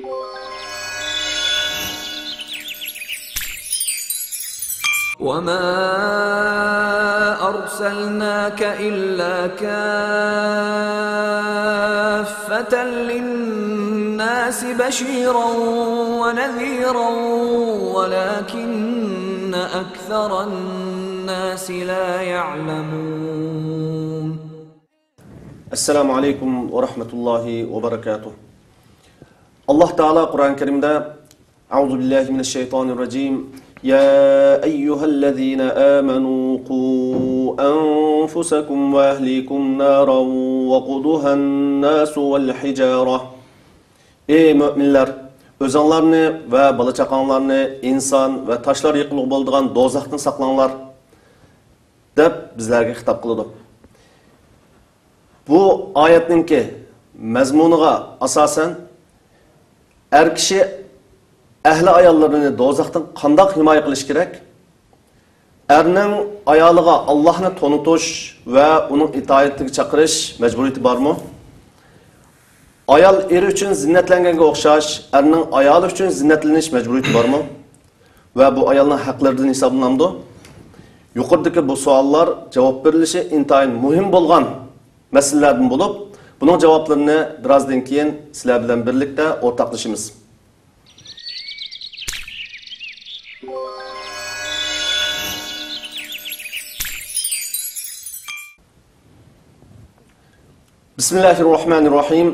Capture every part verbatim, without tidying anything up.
وما أرسلناك إلا كافة للناس بشيرا ونذيرا ولكن أكثر الناس لا يعلمون. ئەسسالامۇ ئەلەيكۇم ۋە رەھمەتۇللاھى ۋە بەرەكاتۇھ. ئاللاھ تائالا قۇرئان كەرىمدە، أعوذ بالله من الشيطان الرجيم. يا أيها الذين آمنوا قوا أنفسكم وأهليكم نارا وقودها الناس والحجارة. ئەي مۆمىنلەر، ئۆزۈڭلارنى ۋە بالا-چاقاڭلارنى ئىنسان ۋە تاشلار يېقىنلىقى بولىدىغان دوزاختىن ساقلاڭلار، دەپ بىزلەرگە خىتاب قىلىدۇ. بۇ ئايەتنىڭكى مەزمۇنىغا ئاساسەن، ئەر كىشى ئەھلى ئاياللىرىنى دوزاختىن قانداق ھىمايە قىلىشى كېرەك؟ ئەرنىڭ ئايالىغا ئاللاھنى تونۇتۇش ۋە ئۇنىڭ ئىتائەتلىكىگە چاقىرىش مەجبۇرىيىتى بارمۇ؟ ئايال ئېرى ئۈچۈن زىننەتلەنگەنگە ئوخشاش، ئەرنىڭ ئايالى ئۈچۈن زىننەتلىنىش مەجبۇرىيىتى بارمۇ؟ ۋە بۇ ئايالنىڭ ھەقلىرىدىن ھېسابلىنامدۇ؟ يۇقىرىدىكى بۇ سوئاللار جاۋاب بېرىلىشى ئىنتايىن مۇھىم بولغان مەسىلىلەردىن بولۇپ، بۇنىڭ جاۋابلىرىنى بىرازدىن كېيىن سىلەر بىلەن بىرلىكتە ئورتاقلىشىمىز. بسم الله الرحمن الرحيم.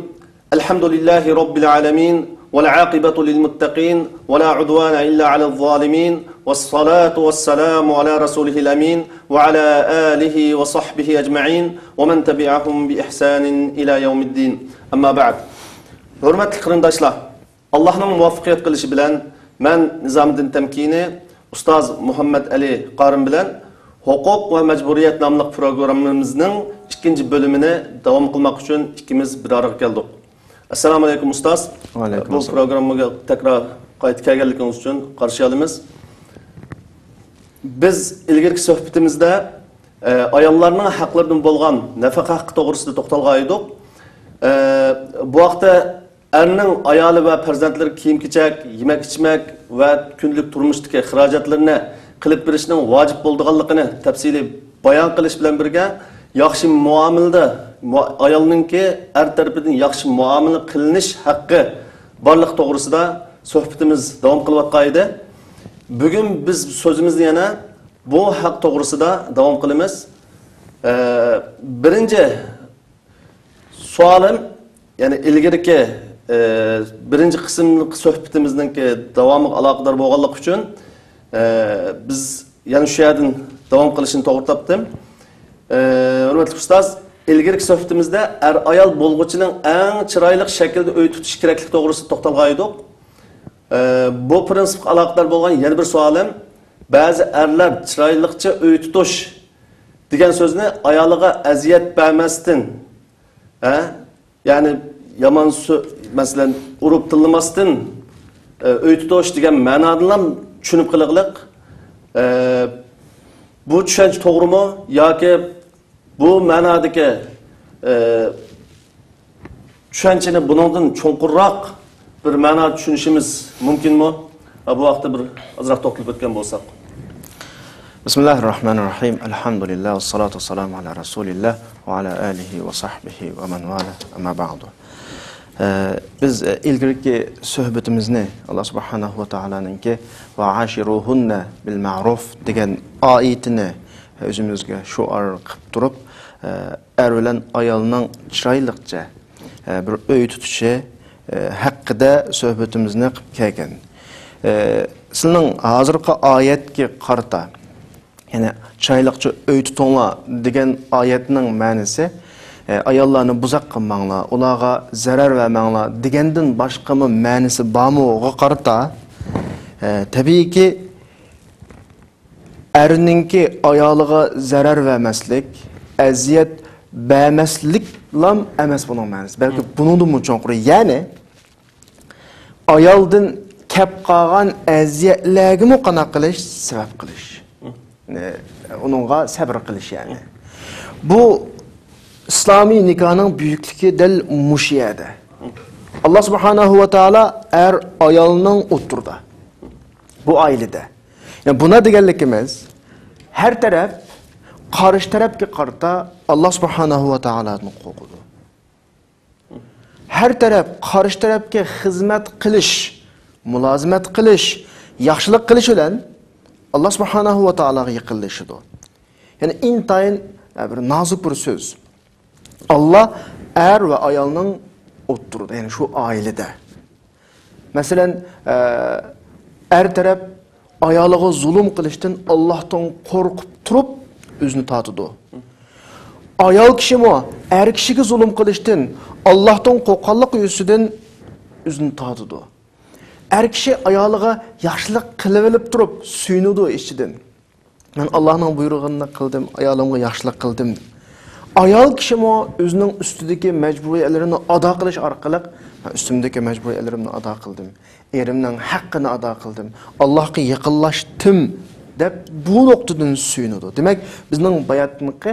الحمد لله رب العالمين، والعاقبة للمتقين، ولا عدوان إلا على الظالمين، والصلاة والسلام على رسوله الأمين، وعلى آله وصحبه أجمعين، ومن تبعهم بإحسان إلى يوم الدين. أما بعد. ھۆرمەتلىك قېرىنداشلار، ئاللاھنىڭ مۇۋەپپەقىيەت قىلىشى بىلەن، مەن نىزامىدىن تەمكىنى ئۇستاز مۇھەممەد ئەلى قارىم بىلەن ھوقۇق ۋە مەجبۇرىيەت ناملىق پروگراممىمىزنىڭ ئىككىنچى بۆلۈمىنى داۋام قىلماق ئۈچۈن ئىككىمىز بىر ئارىغا كەلدۇق. ئەسسالامۇ ئەلەيكۇم، ئۇستاز. ۋەئەلەيكۇم بۇ ئەسسالام. پروگراممىغا تەكرار قايتا كەلگەنلىكىڭىز ئۈچۈن قارشى ئالىمىز. بىز ئىلگىرىكى سۆھبىتىمىزدە، ئە، ئاياللارنىڭ ھەقلىرىدىن بولغان نەپەقە ھەققى توغرىسىدا توختالغان ئىدۇق. ئە، بۇ ھەقتە ئەرنىڭ ئايالى ۋە پەرزەنتلىرىگە كىيىم-كېچەك، يېمەك-ئىچمەك ۋە كۈندىلىك تۇرمۇشتىكى خىراجەتلىرىنى قىلىپ بېرىشنىڭ ۋاجىپ بولىدىغانلىقىنى تەپسىلىي بايان قىلىش بىلەن بىرگە، ياخشى مۇئامىلىدە، مۇ-، ئايالنىڭكى ئەر تەرىپىدىن ياخشى مۇئامىلە قىلىنىش ھەققى بارلىقى توغرىسىدا سۆھبىتىمىز داۋام قىلىۋاتقان ئىدى. بۈگۈن بىز سۆزىمىزنى يەنە بۇ ھەق توغرىسىدا داۋام قىلىمىز. ئە، بىرىنچى سوئالىم، يەنى ئىلگىرىكى، ئە، بىرىنچى قىسىملىق سۆھبىتىمىزنىڭكى داۋامىغا ئالاقىدار بولغانلىقى ئۈچۈن، ئە، بىز يەنە شۇ يەردىن داۋام قىلىشنى توغرا تاپتىم. ئە، ھۆرمەتلىك ئۇستاز، ئىلگىرىكى سۆھبىتىمىزدە ئەر-ئايال بولغۇچىنىڭ ئەڭ چىرايلىق شەكىلدە ئۆي تۇتۇشى كېرەكلىكى توغرىسىدا توختالغان ئىدۇق. ئە، بۇ پىرىنسىپقا ئالاقىدار بولغان يەنە بىر سوئالىم، بەزى ئەرلەر چىرايلىقچە ئۆي تۇتۇش دېگەن سۆزنى ئايالىغا ئەزىيەت بەرمەستىن، ھە؟ يەنى يامان سۆ-، مەسىلەن، ئۇرۇپ تىللىماستىن، ئە، ئۆي تۇتۇش دېگەن مەنادىنلا چۈشىنىپ قېلىغلىق. ئە، بۇ چۈشەنچە توغرىمۇ ياكى بۇ مەنادىكى، ئە، چۈشەنچىنى بۇنىڭدىن چوڭقۇرراق بىر مەنا چۈشىنىشىمىز مۇمكىنمۇ؟ ھە، بۇ ھەقتە بىر ئازراق توختىلىپ ئۆتكەن بولساق. بسم الله الرحمن الرحيم. الحمد لله والصلاة والسلام على رسول الله وعلى آله وصحبه ومن والاه. أما بعد. ئە، بىز، ئە، ئىلگىرىكى سۆھبىتىمىزنى، ئاللا سۇبھانەھۇ ۋە تائالانىڭكى «ۋەئاشىرۇھۇننە بىل مەئرۇف» دېگەن ئايىتىنى ئۆزىمىزگە شوئار قىلىپ تۇرۇپ، ئە، ئەر بىلەن ئايالنىڭ چىرايلىقچە، ئە، بىر ئۆي تۇتۇشى، ئە، ھەققىدە سۆھبىتىمىزنى قىلىپ كەلگەن. ئە، سىلىنىڭ ھازىرقى ئايەتكە قارىتا، يەنى «چىرايلىقچە ئۆي تۇتۇڭلار» دېگەن ئايەتنىڭ مەنىسى، ئە، «ئاياللارنى بۇزاق قىلماڭلار، ئۇلارغا زەرەر بەرمەڭلار» دېگەندىن باشقىمۇ مەنىسى بارمۇغا قارىتا، ئە، تەبىئىيكى، ئەرنىڭكى ئايالىغا زەرەر بەرمەسلىك، ئەزىيەت بەرمەسلىكلام ئەمەس بۇنىڭ مەنىسى. بەلكى بۇنىڭدىنمۇ چوڭقۇر. يەنى ئايالدىن كەپ قالغان ئەزىيەتلەرگىمۇ قانداق قىلىش؟ سەۋەب قىلىش. يەنى ئۇنىڭغا سەبرى قىلىش، يەنى. بۇ ئىسلامىي نىكاھنىڭ بۈيۈكلۈكى دەل مۇشۇ يەردە. ئاللا سۇبھانەھۇ ۋە تائالا ئەر ئايالنىڭ ئوتتۇرىدا، بۇ ئائىلىدە. يەنى بۇنا دېگەنلىكىمىز، ھەر تەرەپ قارشى تەرەپكە قارىتا ئاللا سۇبھانەھۇ ۋە تائالادىن قورقىدۇ. ھەر تەرەپ قارشى تەرەپكە خىزمەت قىلىش، مۇلازىمەت قىلىش، ياخشىلىق قىلىش بىلەن ئاللا سۇبھانەھۇ ۋە تائالاغا يېقىنلىشىدۇ. يەنى ئىنتايىن، ئە، بىر نازۇك بىر سۆز. ئاللا ئەر ۋە ئايالنىڭ ئوتتۇرىدا، يەنى شۇ ئائىلىدە. مەسىلەن، ئە، ئەر تەرەپ ئايالىغا زۇلۇم قىلىشتىن ئاللاھتىن قورقۇپ تۇرۇپ ئۆزىنى تارتىدۇ. ئايال كىشىمۇ ئەر كىشىگە زۇلۇم قىلىشتىن ئاللاھتىن قورققانلىقى يۈزىسىدىن ئۆزىنى تارتىدۇ. ئەر كىشى ئايالىغا ياخشىلىق قىلىۋېلىپ تۇرۇپ سۆيۈنىدۇ ئىچىدىن. مەن ئاللانىڭ بۇيرۇغىنىنى قىلدىم، ئايالىمغا ياخشىلىق قىلدىم. ئايال كىشىمۇ ئۆزىنىڭ ئۈستىدىكى مەجبۇرىيەتلىرىنى ئادا قىلىش ئارقىلىق، مەن ئۈستۈمدىكى مەجبۇرىيەتلىرىمنى ئادا قىلدىم، ئېرىمنىڭ ھەققىنى ئادا قىلدىم، ئاللاھقا يېقىنلاشتىم دەپ بۇ نۇقتىدىن سۆيۈنىدۇ. دېمەك، بىزنىڭ باياتقى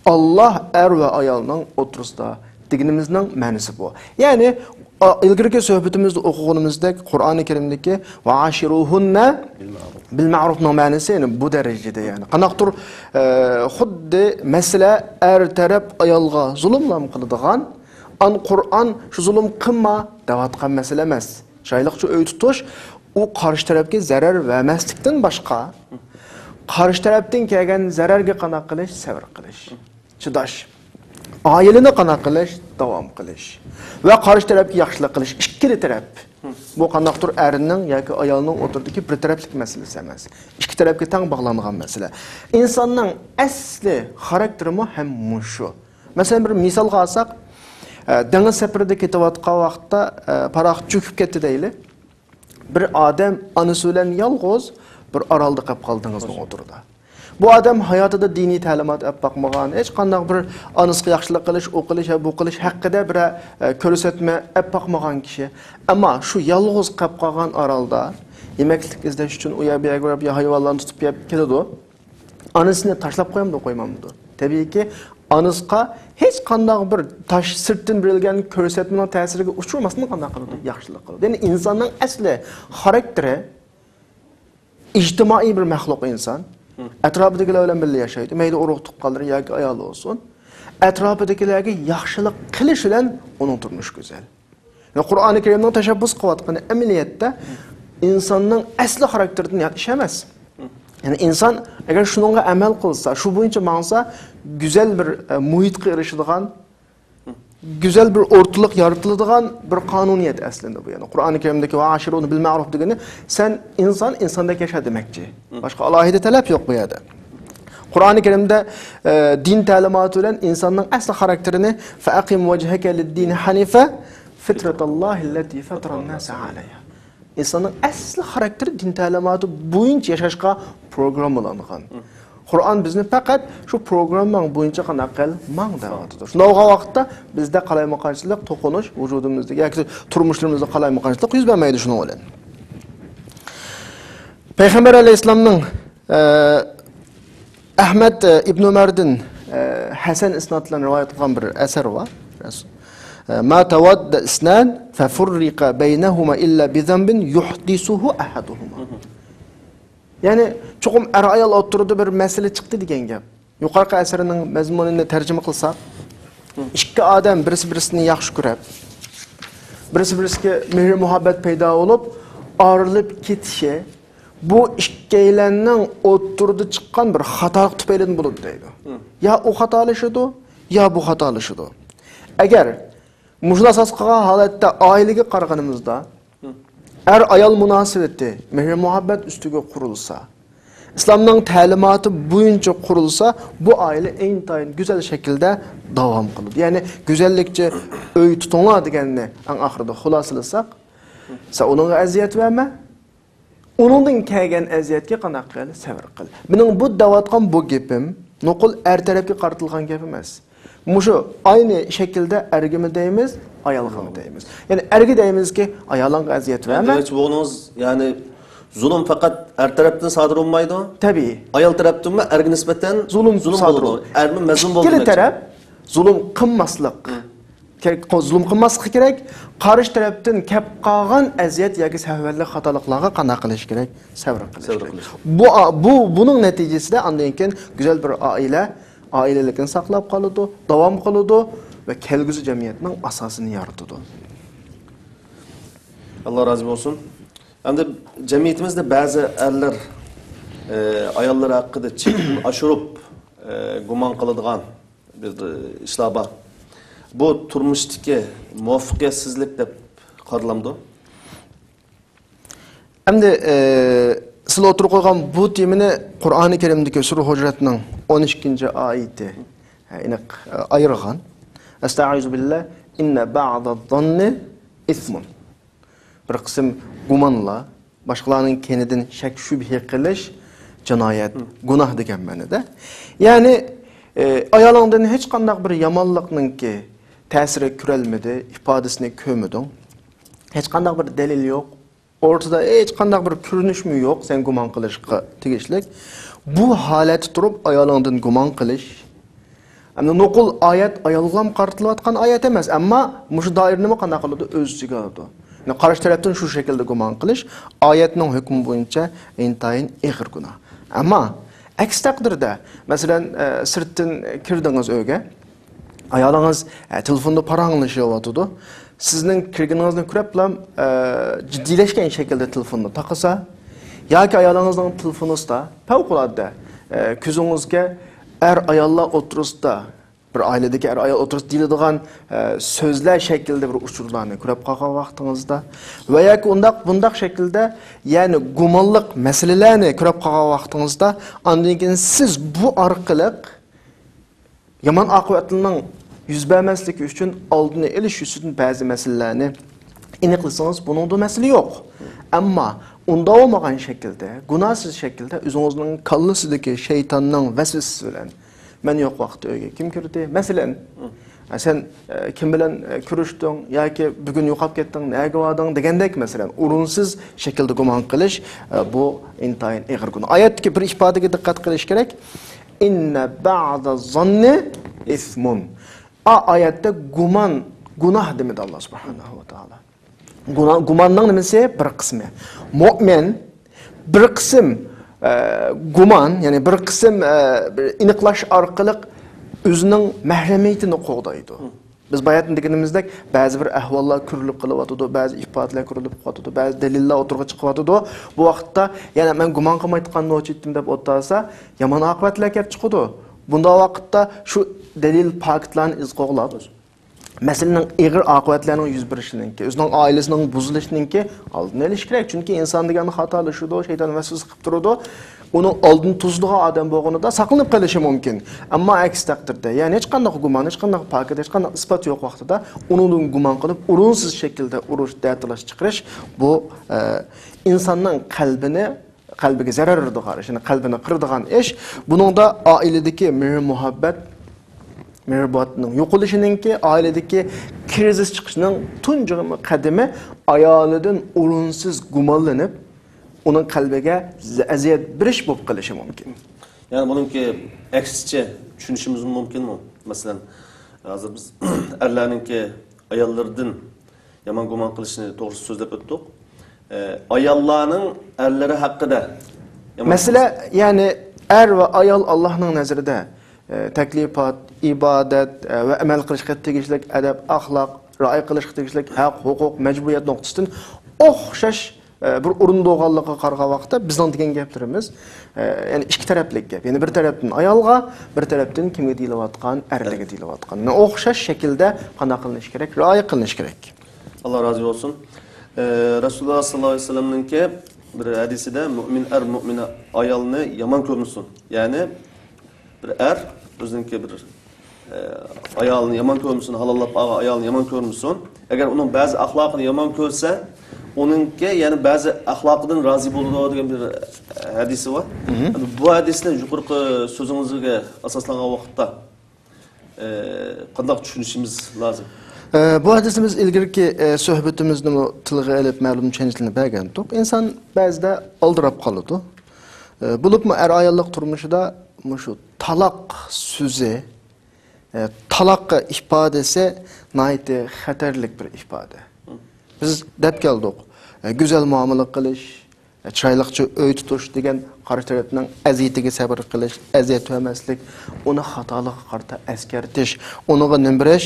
ئاللا ئەر ۋە ئايالنىڭ ئوتتۇرىسىدا دېگىنىمىزنىڭ مەنىسى بۇ. يەنى، ئا، ئىلگىرىكى سۆھبىتىمىزدە ئوقۇغىنىمىزدەك، قۇرئانى كەرىمدىكى «ۋە ئاشىروھۇننە بىل مەرۇفنىڭ مەنىسى، يەنى بۇ دەرىجىدە، يەنى قانداقتۇر، ئە، خۇددى مەسىلە ئەر تەرەپ ئايالغا زۇلۇملام قىلىدىغان، ئان قۇرئان شۇ زۇلۇم قىلما دەۋاتقان مەسىلە ئەمەس. چىرايلىقچە ئۆي تۇتۇش، ئۇ قارشى تەرەپكە زەرەر بەرمەسلىكتىن باشقا، قارشى تەرەپتىن كەلگەن زەرەرگە قانداق قىلىش؟ سەۋر قىلىش، چىداش. ئائىلىنى قانداق قىلىش؟ داۋام قىلىش. ۋە قارشى تەرەپكە ياخشىلىق قىلىش، ئىككىلى تەرەپ. بۇ قانداقتۇر ئەرنىڭ ياكى ئايالنىڭ ئوتتۇرىدىكى بىر تەرەپلىك مەسىلىسى ئەمەس. ئىككى تەرەپكە تەڭ باغلانغان مەسىلە. ئىنساننىڭ ئەسلى خاراكتېرىمۇ ھەم مۇشۇ. مەسىلەن، بىر مىسالغا ئالساق، ئە، دېڭىز سەپىرىدە كېتىۋاتقان ۋاقىتتا، ئە، پاراخوت چۆكۈپ كەتتى دەيلى. بىر ئادەم ئانىسى بىلەن يالغۇز بىر ئارالدا قېلىپ قالدى دېڭىزنىڭ ئوتتۇرىدا. بۇ ئادەم ھاياتىدا دىنىي تەلىمات ئەپ باقمىغان، ھېچقانداق بىر ئانىسىغا ياخشىلىق قىلىش، ئۇ قىلىش، بۇ قىلىش ھەققىدە بىر، ئە، كۆرسەتمە ئەپ باقمىغان كىشى. ئەمما شۇ يالغۇز قېلىپ قالغان ئارالدا يېمەكلىك ئىزدەش ئۈچۈن ئۇ يەر بۇ يەرگە بېرىپ، يا ھايۋانلارنى تۇتۇپ يەپ كېلىدۇ. ئانىسىنى تاشلاپ قويامدۇ، قويمامدۇ؟ تەبىئىيكى، ئانىسىغا ھېچقانداق بىر تاش، سىرتتىن بېرىلگەن كۆرسەتمىنىڭ تەسىرىگە ئۇچرىماستىن قانداق قىلىدۇ؟ ياخشىلىق قىلىدۇ. يەنى ئىنساننىڭ ئەسلى خاراكتېرى ئىجتىمائىي بىر مەخلۇق ئىنسان. ئەتراپىدىكىلەر بىلەن بىللە ياشايدۇ. مەيلى ئۇرۇق تۇغقانلىرى ياكى ئايالى بولسۇن. ئەتراپىدىكىلەرگە ياخشىلىق قىلىش بىلەن ئۇنىڭ تۇرمۇشى گۈزەل. يەنى قۇرئانى كەرىمنىڭ تەشەببۇس قىلىۋاتقىنى ئەمەلىيەتتە ئىنساننىڭ ئەسلى خاراكتېرىدىن يات ئىش ئەمەس. يەنى ئىنسان ئەگەر شۇنىڭغا ئەمەل قىلسا، شۇ بويىچە ماڭسا، گۈزەل بىر، ئە، مۇھىتقا ئېرىشىدىغان، گۈزەل بىر ئورتىلىق يارىتىلىدىغان بىر قانۇنىيەت ئەسلىدە بۇ. يەنى قۇرئانى كەرىمدىكى «ۋە ئاشىروھۇننە بىل مەرۇف» دېگىنى، سەن ئىنسان، ئىنساندەك ياشا دېمەكچى. باشقا ئالاھىدە تەلەپ يوق بۇ يەردە. قۇرئانى كەرىمدە، ئە، دىن تەلىماتى بىلەن ئىنساننىڭ ئەسلى خاراكتېرىنى «فەئەقىم ۋەجھەكە لىددىنى ھەنىفە فىترەتاللاھىللەتى فەتەرەنناسە ئەلەيھا». ئىنساننىڭ ئەسلى خاراكتېرى دىن تەلىماتى بويىچە ياشاشقا پروگراممىلانغان. قۇرئان بىزنى پەقەت شۇ پروگرامماڭ بويىچە قانداق قىل، ماڭ دەۋاتىدۇ. شۇنداق بولغان ۋاقىتتا بىزدە قالايمىقانچىلىق، توقۇنۇش ۋۇجۇدىمىزدىكى ياكى تۇرمۇشلىرىمىزدا قالايمىقانچىلىق يۈز بەرمەيدۇ شۇنىڭ بىلەن. پەيغەمبەر ئەلەيھىسسالامنىڭ، ئە، ئەھمەد، ئە، ئىبنى ئۆمەردىن، ئە، ھەسەن ئىسناد بىلەن رىۋايەت قىلغان بىر ئەسەر بار. ئە، «ما تەۋاددە ئىسنان فەفۇررىقە بەينەھۇما ئىللا بىزەنبىن يۇھدىسۇھۇ ئەھەدۇھۇما.» يەنى، چوقۇم ئەر-ئايال ئوتتۇرىدا بىر مەسىلە چىقتى دېگەن گەپ. يۇقىرىقى ئەسەرنىڭ مەزمۇنىنى تەرجىمە قىلساق، ئىككى ئادەم بىرسى-بىرسىنى ياخشى كۆرەپ، بىرسى-بىرسىگە مېھىر-مۇھەببەت پەيدا بولۇپ، ئايرىلىپ كېتىشى، بۇ ئىككىيلەننىڭ ئوتتۇرىدا چىققان بىر خاتالىق تۈپەيلىدىن بولىدۇ دەيدۇ. يا ئۇ خاتالىشىدۇ، يا بۇ خاتالىشىدۇ. ئەگەر مۇشۇنى ئاساس قىلغان ھالەتتە ئائىلىگە قارىغىنىمىزدا، ئەر-ئايال مۇناسىۋىتى مېھىر-مۇھەببەت ئۈستىگە قۇرۇلسا، ئىسلامنىڭ تەلىماتى بويىچە قۇرۇلسا، بۇ ئائىلە ئىنتايىن گۈزەل شەكىلدە داۋام قىلىدۇ. يەنى، «گۈزەللىكچە ئۆي تۇتۇڭلار» دېگەننى ئەڭ ئاخىرىدا خۇلاسىلىساق، سەن ئۇنىڭغا ئەزىيەت بەرمە، ئۇنىڭدىن كەلگەن ئەزىيەتكە قانداق قىل؟ سەۋر قىل. مېنىڭ بۇ دەۋاتقان بۇ گېپىم نوقۇل ئەر تەرەپكە قارىتىلغان گەپ ئەمەس. مۇشۇ ئاينى شەكىلدە ئەرگىمۇ دەيمىز، ئايالغىمۇ دەيمىز. يەنى ئەرگە دەيمىزكى، ئايالىڭغا ئەزىيەت بەرمە. دېمەكچى بولغىنىڭىز، يەنى زۇلۇم پەقەت ئەر تەرەپتىن سادىر بولمايدۇ. تەبىئىي. ئايال تەرەپتىنمۇ ئەرگە نىسبەتەن زۇلۇم زۇلۇم سادىر بولىدۇ. بولىدۇ. ئەرمۇ مەزلۇم بولىدۇ. ئىككىلا تەرەپ زۇلۇم قىلماسلىق. كە-، زۇلۇم قىلماسلىقى كېرەك. قارشى تەرەپتىن كەپ قالغان ئەزىيەت ياكى سەھۋەنلىك، خاتالىقلارغا قانداق قىلىش كېرەك؟ سەۋر قىلىش سەۋر كېرەك. قىلىش. بۇ، بۇ، بۇنىڭ نەتىجىسىدە ئاندىن كېيىن گۈزەل بىر ئائىلە، ئائىلىلىكىنى ساقلاپ قالىدۇ، داۋام قىلىدۇ ۋە كەلگۈسى جەمئىيەتنىڭ ئاساسىنى يارىتىدۇ. ئاللا رازى بولسۇن. ئەمدى جەمئىيىتىمىزدە بەزى ئەرلەر، ئە، ئاياللار ھەققىدە چېكىدىن ئاشۇرۇپ، ئە، گۇمان قىلىدىغان بىر، ئە، ئىشلار بار. بۇ تۇرمۇشتىكى مۇۋەپپەقىيەتسىزلىك دەپ قارىلامدۇ؟ ئەمدى، ئە، سىلەر ئوتتۇرىغا قويغان بۇ تېمىنى قۇرئانى كەرىمدىكى سۈرە ھۇجرەتنىڭ ئون ئىككىنچى ئايىتى، ئېنىق، ئە، ئايرىغان. ئەستەئىزۇ بىللا، ئىننە بەئدەز-زاننى ئىسمۇن. بىر قىسىم گۇمانلار، باشقىلارنىڭ كەينىدىن شەك-شۈبھە قىلىش جىنايەت، گۇناھ دېگەن مەنىدە. يەنى، ئە، ئايالىڭدىن ھېچقانداق بىر يامانلىقنىڭكى تەسىرى كۆرەلمىدى، ئىپادىسىنى كۆرمىدىڭ. ھېچقانداق بىر دەلىل يوق. ئورتىدا ھېچقانداق بىر كۆرۈنۈشمۇ يوق سەن گۇمان قىلىشقا تېگىشلىك. بۇ ھالەتتە تۇرۇپ ئايالىڭدىن گۇمان قىلىش. ئەمدى نوقۇل ئايەت ئايالغا قارىتىلىۋاتقان ئايەت ئەمەس، ئەمما مۇشۇ دائىرىنىمۇ قانداق قىلىدۇ؟ ئۆز ئىچىگە ئالىدۇ. يەنى قارشى تەرەپتىن شۇ شەكىلدە گۇمان قىلىش ئايەتنىڭ ھۆكمى بويىچە ئىنتايىن ئېغىر گۇناھ. ئەمما ئەكس تەقدىردە، مەسىلەن، ئە، سىرتتىن كىردىڭىز ئۆيگە، ئايالىڭىز، ئە، تېلېفوندا پاراڭلىشىۋاتىدۇ. سىزنىڭ كىرگىنىڭىزنى كۆرۈپلا، ئە، جىددىيلەشكەن شەكىلدە تېلېفوننى تاقىسا، ياكى ئايالىڭىزنىڭ تېلېفونىسىدا پەۋقۇلئاددە، ئە، كۆزىڭىزگە ئەر-ئاياللار ئوتتۇرىسىدا، بىر ئائىلىدىكى ئەر-ئايال ئوتتۇرىسىدا دېيىلىدىغان، ئە، سۆزلەر شەكلىدە بىر ئۇچۇرلارنى كۆرۈپ قالغان ۋاقتىڭىزدا ۋە ياكى ئۇنداق، بۇنداق شەكىلدە، يەنى گۇمانلىق مەسىلىلەرنى كۆرۈپ قالغان ۋاقتىڭىزدا، ئاندىن كېيىن سىز بۇ ئارقىلىق يامان ئاقىۋەتلەرنىڭ يۈز بەرمەسلىكى ئۈچۈن ئالدىنى ئېلىش يۈزىسىدىن بەزى مەسىلىلەرنى ئېنىقلىسىڭىز، بۇنىڭدا مەسىلە يوق. ئەمما ئۇنداق بولمىغان شەكىلدە، گۇناھسىز شەكىلدە ئۆزىڭىزنىڭ كاللىسىدىكى شەيتاننىڭ ۋەسۋەسىسى بىلەن، مەن يوق ۋاقىتتا ئۆيگە كىم كىردى؟ مەسىلەن، ئە، سەن، ئە، كىم بىلەن، ئە، كۆرۈشتۈڭ ياكى بۈگۈن يوقاپ كەتتىڭ، نەگە باردىڭ دېگەندەك، مەسىلەن، ئورۇنسىز شەكىلدە گۇمان قىلىش، ئە، بۇ ئىنتايىن ئېغىر گۇناھ. ئايەتتىكى بىر ئىپادىگە دىققەت قىلىش كېرەك. ئىننە بەئدەز-زاننى ئىسمۇن. ئا ئايەتتە گۇمان، گۇناھ دېمىدى ئاللا سۇبھانەھۇ ۋە تائالا. گۇنا-، گۇماننىڭ نېمىسى؟ بىر قىسمى. مۆمىن بىر قىسىم، ئە، گۇمان، يەنى بىر قىسىم، ئە، بىر ئېنىقلاش ئارقىلىق ئۆزىنىڭ مەھرىمىيىتىنى قوغدايدۇ. بىز باياتىن دېگىنىمىزدەك، بەزى بىر ئەھۋاللار كۆرۈلۈپ قېلىۋاتىدۇ، بەزى ئىپادىلەر كۆرۈلۈپ قېلىۋاتىدۇ، بەزى دەلىللەر ئوتتۇرىغا چىقىۋاتىدۇ. بۇ ۋاقىتتا يەنە مەن گۇمان قىلمايدىغان نوچى ئىدىم دەپ ئولتۇرسا، يامان ئاقىۋەتلەر كەپ چىقىدۇ. بۇنداق ۋاقىتتا شۇ دەلىل، پاكىتلارنى ئىز قوغلاپ، مەسىلىنىڭ ئېغىر ئاقىۋەتلەرنىڭ يۈز بېرىشىنىڭكى، ئۆزىنىڭ ئائىلىسىنىڭ بۇزۇلۇشىنىڭكى ئالدىنى ئېلىش كېرەك. چۈنكى ئىنسان دېگەن خاتالىشىدۇ، شەيتان ۋەسۋەسە قىلىپ تۇرىدۇ. ئۇنىڭ ئالدىنى توسىدىغان ئادەم بولغىنىدا ساقلىنىپ قېلىشى مۇمكىن. ئەمما ئەكس تەقدىردە، يەنى ھېچقانداق گۇمان، ھېچقانداق پاكىت، ھېچقانداق ئىسپات يوق ۋاقتىدا ئۇنىڭدىن گۇمان قىلىپ، ئورۇنسىز شەكىلدە ئۇرۇش، دەتالاش چىقىرىش، بۇ، ئە، ئىنساننىڭ قەلبىنى، قەلبىگە زەرەر بېرىدىغان ئىش، يەنى قەلبىنى قىرىدىغان ئىش. بۇنىڭدا ئائىلىدىكى مېھىر-مۇھەببەت، مېھرىبانلىقنىڭ يوقىلىشىنىڭكى، ئائىلىدىكى كىرىزىس چىقىشنىڭ تۇنجى قەدىمى ئايالىدىن ئورۇنسىز گۇمانلىنىپ، ئۇنىڭ قەلبىگە ئەزىيەت بېرىش بولۇپ قېلىشى مۇمكىن. يەنى بۇنىڭكى ئەكسىچە چۈشىنىشىمىز مۇمكىنمۇ؟ مەسىلەن، ھازىر بىز ئەرلەرنىڭكى ئاياللىرىدىن يامان گۇمان قىلىشنى توغرىسىدا سۆزلەپ ئۆتتۇق. ئە، ئاياللارنىڭ ئەرلىرى ھەققىدە يامان مەسىلە، يەنى ئەر ۋە ئايال ئاللاھنىڭ نەزىرىدە، ئە، تەكلىپات، ئىبادەت، ئە، ۋە ئەمەل قىلىشقا تېگىشلىك ئەدەپ، ئەخلاق، رىئايە قىلىشقا تېگىشلىك ھەق، ھوقۇق، مەجبۇرىيەت نۇقتىسىدىن ئوخشاش، ئە، بىر ئورۇندا بولغانلىقىغا قارىغان ۋاقىتتا بىزنىڭ دېگەن گەپلىرىمىز، ئە، يەنى ئىككى تەرەپلىك گەپ. يەنى بىر تەرەپتىن ئايالغا، بىر تەرەپتىن كىمگە دېيىلىۋاتقان؟ ئەرلەرگە دېيىلىۋاتقان. يەنى ئوخشاش شەكىلدە قانداق قىلىنىشى كېرەك؟ رىئايە قىلىنىشى كېرەك. ئاللا رازى بولسۇن. ئە، رەسۇلۇللا ساللاللاھۇ ئەلەيھى ۋەسەللەمنىڭكى بىر ھەدىسىدە، مۆمىن ئەر مۆمىن ئايالنى يامان كۆرمىسۇن. يەنى بىر ئەر ئۆزىنىڭكى بىر، ئە، ئايالىنى يامان كۆرمىسۇن، ھالاللاپ ئالغان ئايالىنى يامان كۆرمىسۇن. ئەگەر ئۇنىڭ بەزى ئەخلاقىنى يامان كۆرسە، ئۇنىڭكى يەنى بەزى ئەخلاقىدىن رازى بولىدۇ دېگەن بىر، ئە، ھەدىسى بار. مم. بۇ ھەدىسنى يۇقىرىقى سۆزىڭىزگە ئاساسلانغان ۋاقىتتا، ئە، قانداق چۈشىنىشىمىز لازىم؟ ئە، بۇ ھەدىسىمىز ئىلگىرىكى، ئە، سۆھبىتىمىزنىمۇ تىلغا ئېلىپ، مەلۇم چۈشەنچىلەرنى بەرگەنتۇق. ئىنسان بەزىدە ئالدىراپ قالىدۇ. ئە، بولۇپمۇ ئەر-ئاياللىق تۇرمۇشىدا مۇشۇ تالاق سۆزى ئە، تالاق ئىپادىسى ناھايىتى خەتەرلىك بىر ئىپادە. بىز دەپ كەلدۇق، ئە، گۈزەل مۇئامىلە قىلىش، ئە، چىرايلىقچە ئۆي تۇتۇش دېگەن قارشى تەرەپنىڭ ئەزىيىتىگە سەۋر قىلىش، ئەزىيەت بەرمەسلىك، ئۇنى خاتالىقىغا قارىتا ئەسكەرتىش، ئۇنىڭغا نېمە بېرىش؟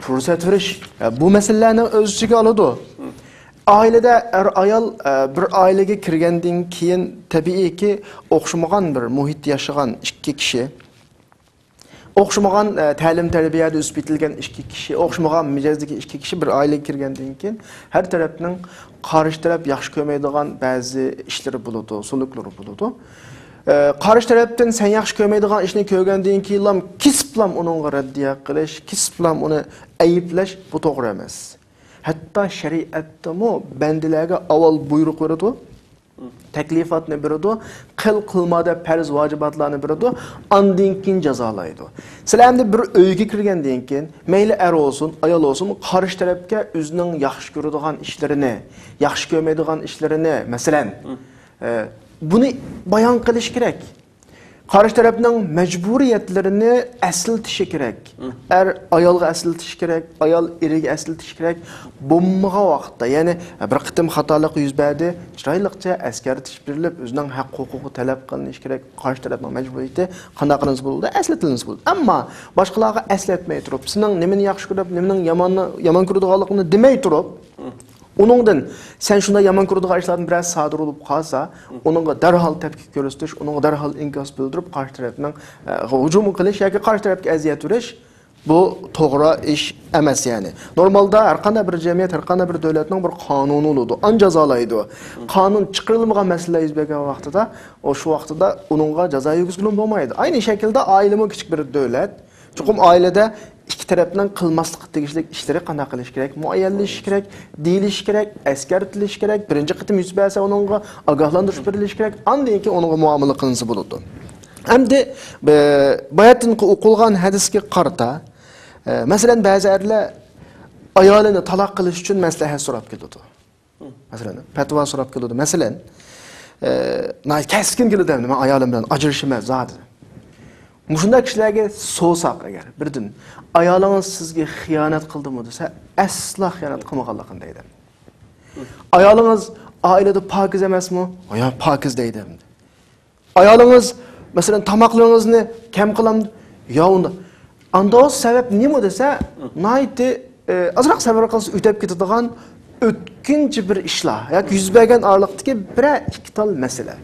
پۇرسەت بېرىش. ئە، بۇ مەسىلىلەرنى ئۆز ئىچىگە ئالىدۇ. ئائىلىدە ئەر-ئايال، ئە، بىر ئائىلىگە كىرگەندىن كېيىن، تەبىئىيكى، ئوخشىمىغان بىر مۇھىتتا ياشىغان ئىككى كىشى، ئوخشىمىغان، ئە، تەلىم-تەربىيەدە ئۆسۈپ يېتىلگەن ئىككى كىشى، ئوخشىمىغان مىجەزدىكى ئىككى كىشى بىر ئائىلىگە كىرگەندىن كېيىن، ھەر تەرەپنىڭ قارشى تەرەپ ياخشى كۆرمەيدىغان بەزى ئىشلىرى بولىدۇ، سلۇكلىرى بولىدۇ. ئە، قارشى تەرەپتىن سەن ياخشى كۆرمەيدىغان ئىشنى كۆرگەندىن كېيىنلا كېسىپلا ئۇنىڭغا رەددىيە قىلىش، كېسىپلا ئۇنى ئەيىبلەش، بۇ توغرا ئەمەس. ھەتتا شەرىئەتتىمۇ بەندىلەرگە ئاۋۋال بۇيرۇق بېرىدۇ، تەكلىپاتنى بېرىدۇ، قىل، قىلما دەپ پەرز ۋاجىباتلارنى بېرىدۇ، ئاندىن كېيىن جازالايدۇ. سىلەر ئەمدى بىر ئۆيگە كىرگەندىن كېيىن، مەيلى ئەر بولسۇن، ئايال بولسۇن، قارشى تەرەپكە ئۆزىنىڭ ياخشى كۆرىدىغان ئىشلىرىنى، ياخشى كۆرمەيدىغان ئىشلىرىنى، مەسىلەن، ئە، بۇنى بايان قىلىش كېرەك. قارشى تەرەپنىڭ مەجبۇرىيەتلىرىنى ئەسلىتىشى كېرەك. ئەر ئايالغا ئەسلىتىشى كېرەك، ئايال ئېرىگە ئەسلىتىشى كېرەك. بولمىغان ۋاقىتتا، يەنى بىر قېتىم خاتالىق يۈز بەردى، چىرايلىقچە ئەسكەرتىش بېرىلىپ، ئۆزىنىڭ ھەق-ھوقۇقى تەلەپ قىلىنىشى كېرەك. قارشى تەرەپنىڭ مەجبۇرىيىتى قانداق قىلىنسا بولىدۇ؟ ئەسلىتىلسە بولىدۇ. ئەمما باشقىلارغا ئەسلەتمەي تۇرۇپ، سېنىڭ نېمىنى ياخشى كۆرۈپ، نېمىنىڭ ياماننى، يامان كۆرىدىغانلىقىڭنى دېمەي تۇرۇپ، ئۇنىڭدىن سەن شۇنداق يامان كۆرىدىغان ئىشلاردىن بىرەرسى سادىر بولۇپ قالسا، ئۇنىڭغا دەرھال تەپكى كۆرسىتىش، ئۇنىڭغا دەرھال ئىنكاس بىلدۈرۈپ، قارشى تەرەپنىڭ، ئە، ھۇجۇم قىلىش ياكى قارشى تەرەپكە ئەزىيەت بېرىش، بۇ توغرا ئىش ئەمەس، يەنى. نورمالدا ھەر قانداق بىر جەمئىيەت، ھەر قانداق بىر دۆلەتنىڭ بىر قانۇنى بولىدۇ، ئان جازالايدۇ. قانۇن چىقىرىلمىغان مەسىلىلەر يۈز بەرگەن ۋاقتىدا، ئۇ شۇ ۋاقتىدا ئۇنىڭغا جازا يۈرگۈزگىلىمۇ بولمايدۇ. ئەينى شەكىلدە ئائىلىمۇ كىچىك بىر دۆلەت. چوقۇم ئائىلىدە ئىككى تەرەپنىڭ قىلماسلىققا تېگىشلىك ئىشلىرى قانداق قىلىش كېرەك؟ مۇئەييەنلىشىش كېرەك، دېيىلىشى كېرەك، ئەسكەرتىلىشى كېرەك، بىرىنچى قېتىم يۈز بەرسە ئۇنىڭغا ئاگاھلاندۇرۇش بېرىلىشى كېرەك، ئاندىن كېيىن ئۇنىڭغا مۇئامىلە قىلىنسا بولىدۇ. ئەمدى، ئە، باياتىنقى ئوقۇلغان ھەدىسكە قارىتا، ئە، مەسىلەن، بەزى ئەرلەر ئايالىنى تالاق قىلىش ئۈچۈن مەسلىھەت سوراپ كېلىدۇ. مەسىلەن، پەتىۋا سوراپ كېلىدۇ. مەسىلەن، ئە، ناھايىتى كەسكىن كېلىدۇ، ئەمدى مەن ئايالىم بىلەن ئاجرىشىمەن زادى. مۇشۇنداق كىشىلەرگە سورىساق ئەگەر، بىردىن، ئايالىڭىز سىزگە خىيانەت قىلدىمۇ دېسە، ئەسلا خىيانەت قىلمىغانلىقىنى دەيدۇ. ئايالىڭىز ئائىلىدە پاكىز ئەمەسمۇ؟ يا، پاكىز دەيدۇ. ئايالىڭىز، مەسىلەن، تاماقلىرىڭىزنى كەم قىلامدۇ؟ يا، ئۇنداق. ئاندا بولسا سەۋەب نېمە دېسە، ناھايىتى، ئە، ئازراق سەۋر قىلسا ئۆتەپ كېتىدىغان ئۆتكۈنچى بىر ئىشلار ياكى يۈز بەرگەن ئارىلىقتىكى بىرەر ئىككى تال مەسىلە.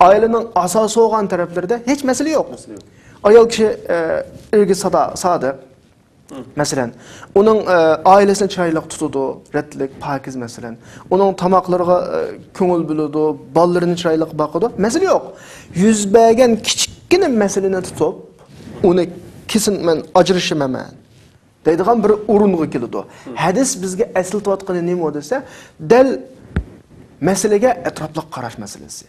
ئائىلىنىڭ ئاساسى بولغان تەرەپلىرىدە ھېچ مەسىلە يوق. مەسىلە يوق. ئايال كىشى، ئە، ئېرىگە سادا-، سادىق. مەسىلەن، ئۇنىڭ، ئە، ئائىلىسىنى چىرايلىق تۇتىدۇ، رەتلىك، پاكىز، مەسىلەن. ئۇنىڭ تاماقلىرىغا، ئە، كۆڭۈل بۆلىدۇ، بالىلىرىنى چىرايلىق باقىدۇ. مەسىلە يوق. يۈز بەرگەن كىچىككىنە مەسىلىنى تۇتۇپ، ئۇنى كېسىن مەن ئاجرىشىمەن دەيدىغان بىر ئورۇنغا كېلىدۇ. ھەدىس بىزگە ئەسلىتىۋاتقىنى نېمە دېسە، دەل مەسىلىگە ئەتراپلىق قاراش مەسىلىسى.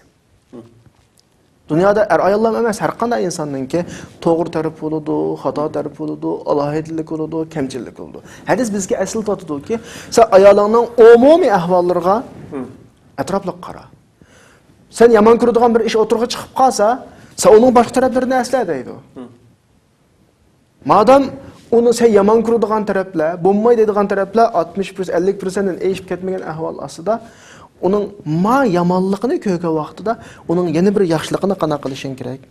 دۇنيادا ئەر-ئاياللار ئەمەس، ھەر قانداق ئىنساننىڭكى توغرا تەرىپى بولىدۇ، خاتا تەرىپى بولىدۇ، ئالاھىدىلىك بولىدۇ، كەمچىللىك بولىدۇ. ھەدىس بىزگە ئەسلىتىۋاتىدۇكى، سەن ئايالىڭنىڭ ئومۇمىي ئەھۋاللىرىغا ئەتراپلىق قارا. سەن يامان كۆرىدىغان بىر ئىش ئوتتۇرىغا چىقىپ قالسا، سەن ئۇنىڭ باشقا تەرەپلىرىنى ئەسلە دەيدۇ. مادام ئۇنى سەن يامان كۆرىدىغان تەرەپلەر، بولماي دەيدىغان تەرەپلەر ئاتمىش پىرسەنت، ئەللىك پىرسەنتتىن ئېشىپ كەتمىگەن ئەھۋال ئاستىدا، ئۇنىڭ ما يامانلىقىنى كۆرگەن ۋاقتىدا، ئۇنىڭ يەنە بىر ياخشىلىقىنى قانداق قىلىشىڭ كېرەك؟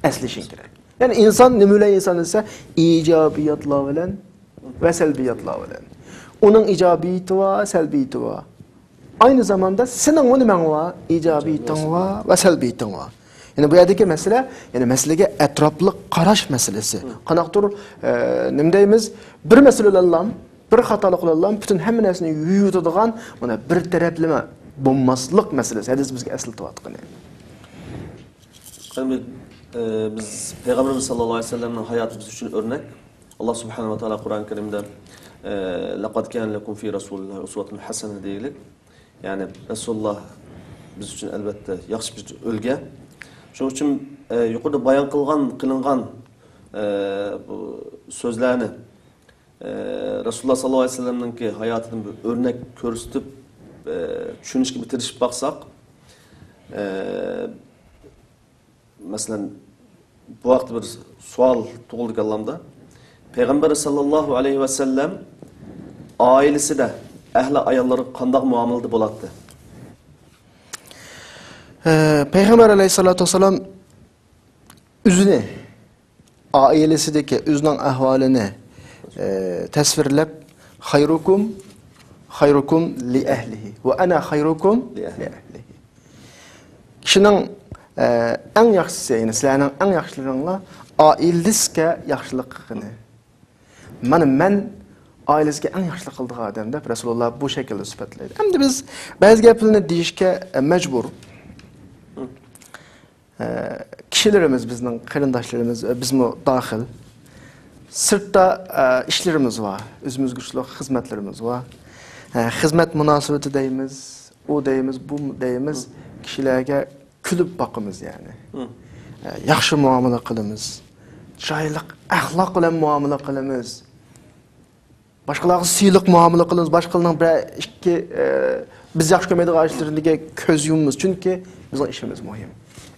ئەسلىشىڭ كېرەك. يەنى ئىنسان نېمە بىلەن ئىنسان دېسە، ئىجابىياتلار بىلەن ۋە سەلبىياتلار بىلەن. ئۇنىڭ ئىجابىيىتى بار، سەلبىيىتى بار. ئاينى زاماندا سېنىڭمۇ نېمەڭ بار؟ ئىجابىيىتىڭ بار ۋە سەلبىيىتىڭ بار. يەنى بۇ يەردىكى مەسىلە، يەنى مەسىلىگە ئەتراپلىق قاراش مەسىلىسى. قانداقتۇر، ئە، نېمە دەيمىز، بىر مەسىلە بىلەنلا، بىر خاتالىق بىلەنلا پۈتۈن ھەممە نەرسىنى يۇيۇۋېتىدىغان، مانا، بىر تەرەپلىمە بولماسلىق مەسىلىسى. ھەدىس بىزگە ئەسلىتىۋاتقىنى. قېنى، ئە، بىز پەيغەمبىرىمىز ساللاللاھۇ ئەلەيھى ۋەسەللەمنىڭ ھاياتى بىز ئۈچۈن ئۆرنەك. ئاللا سۇبھانەھۇ ۋە تائالا قۇرئان كەرىمدە، ئە، لەقەد كانە لەكۇم فى رەسۇلىللاھى ئۇسۋەتۇن ھەسەنە دېگىلىك. يەنى رەسۇلۇللا بىز ئۈچۈن ئەلۋەتتە ياخشى بىر ئۈلگە. شۇنىڭ ئۈچۈن، ئە، يۇقىرىدا بايان قىلغان، قىلىنغان، ئە، بۇ سۆزلەرنى، ئە، رەسۇلۇللا ساللاللاھۇ ئەلەيھى ۋەسەللەمنىڭكى ھاياتىدىن بىر ئۆرنەك كۆرسىتىپ، ئە، چۈشىنىشكە بىر تىرىشىپ باقساق، ئە، مەسىلەن، بۇ ھەقتە بىر سوئال تۇغۇلدى كاللامدا. پەيغەمبەر ساللاللاھۇ ئەلەيھى ۋەسەللەم ئائىلىسىدە، ئەھلى ئاياللىرىغا قانداق مۇئامىلىدە بولاتتى؟ ئە، پەيغەمبەر ئەلەيھىسسالاتۇ ۋەسسالام ئۆزىنى، ئائىلىسىدىكى ئۆزىنىڭ ئەھۋالىنى، ئە، تەسۋىرلەپ، خەيرۇكۇم، خەيرۇكۇم لىئەھلىھى ۋە ئەنە خەيرۇكۇم لىئەھلىھى. كىشىنىڭ، ئە، ئەڭ ياخشىسى، يەنى سىلەرنىڭ ئەڭ ياخشىلىرىڭلار ئائىلىسىگە ياخشىلىق قىلغىنى. مانا مەن ئائىلىسىگە ئەڭ ياخشىلىق قىلىدىغان ئادەم دەپ رەسۇلۇللا بۇ شەكىلدە سۈپەتلەيدۇ. ئەمدى بىز بەزى گەپلەرنى دېيىشكە، ئە، مەجبۇر. ئە، كىشىلىرىمىز، بىزنىڭ قېرىنداشلىرىمىز، ئە، بىزمۇ داخىل. سىرتتا، ئە، ئىشلىرىمىز بار، ئۆزىمىزگە تۇتۇشلۇق خىزمەتلىرىمىز بار. ئە، خىزمەت مۇناسىۋىتى دەيمىز، ئۇ دەيمىز، بۇ دەيمىز، كىشىلەرگە كۈلۈپ باقىمىز، يەنى. ئە، ياخشى مۇئامىلە قىلىمىز، چىرايلىق ئەخلاق بىلەن مۇئامىلە قىلىمىز. باشقىلارغا سىلىق مۇئامىلە قىلىمىز، باشقىلارنىڭ بىرەر ئىككى، ئە، بىز ياخشى كۆرمەيدىغان ئىشلىرىگە كۆز يۇمىمىز، چۈنكى بىزنىڭ ئىشىمىز مۇھىم.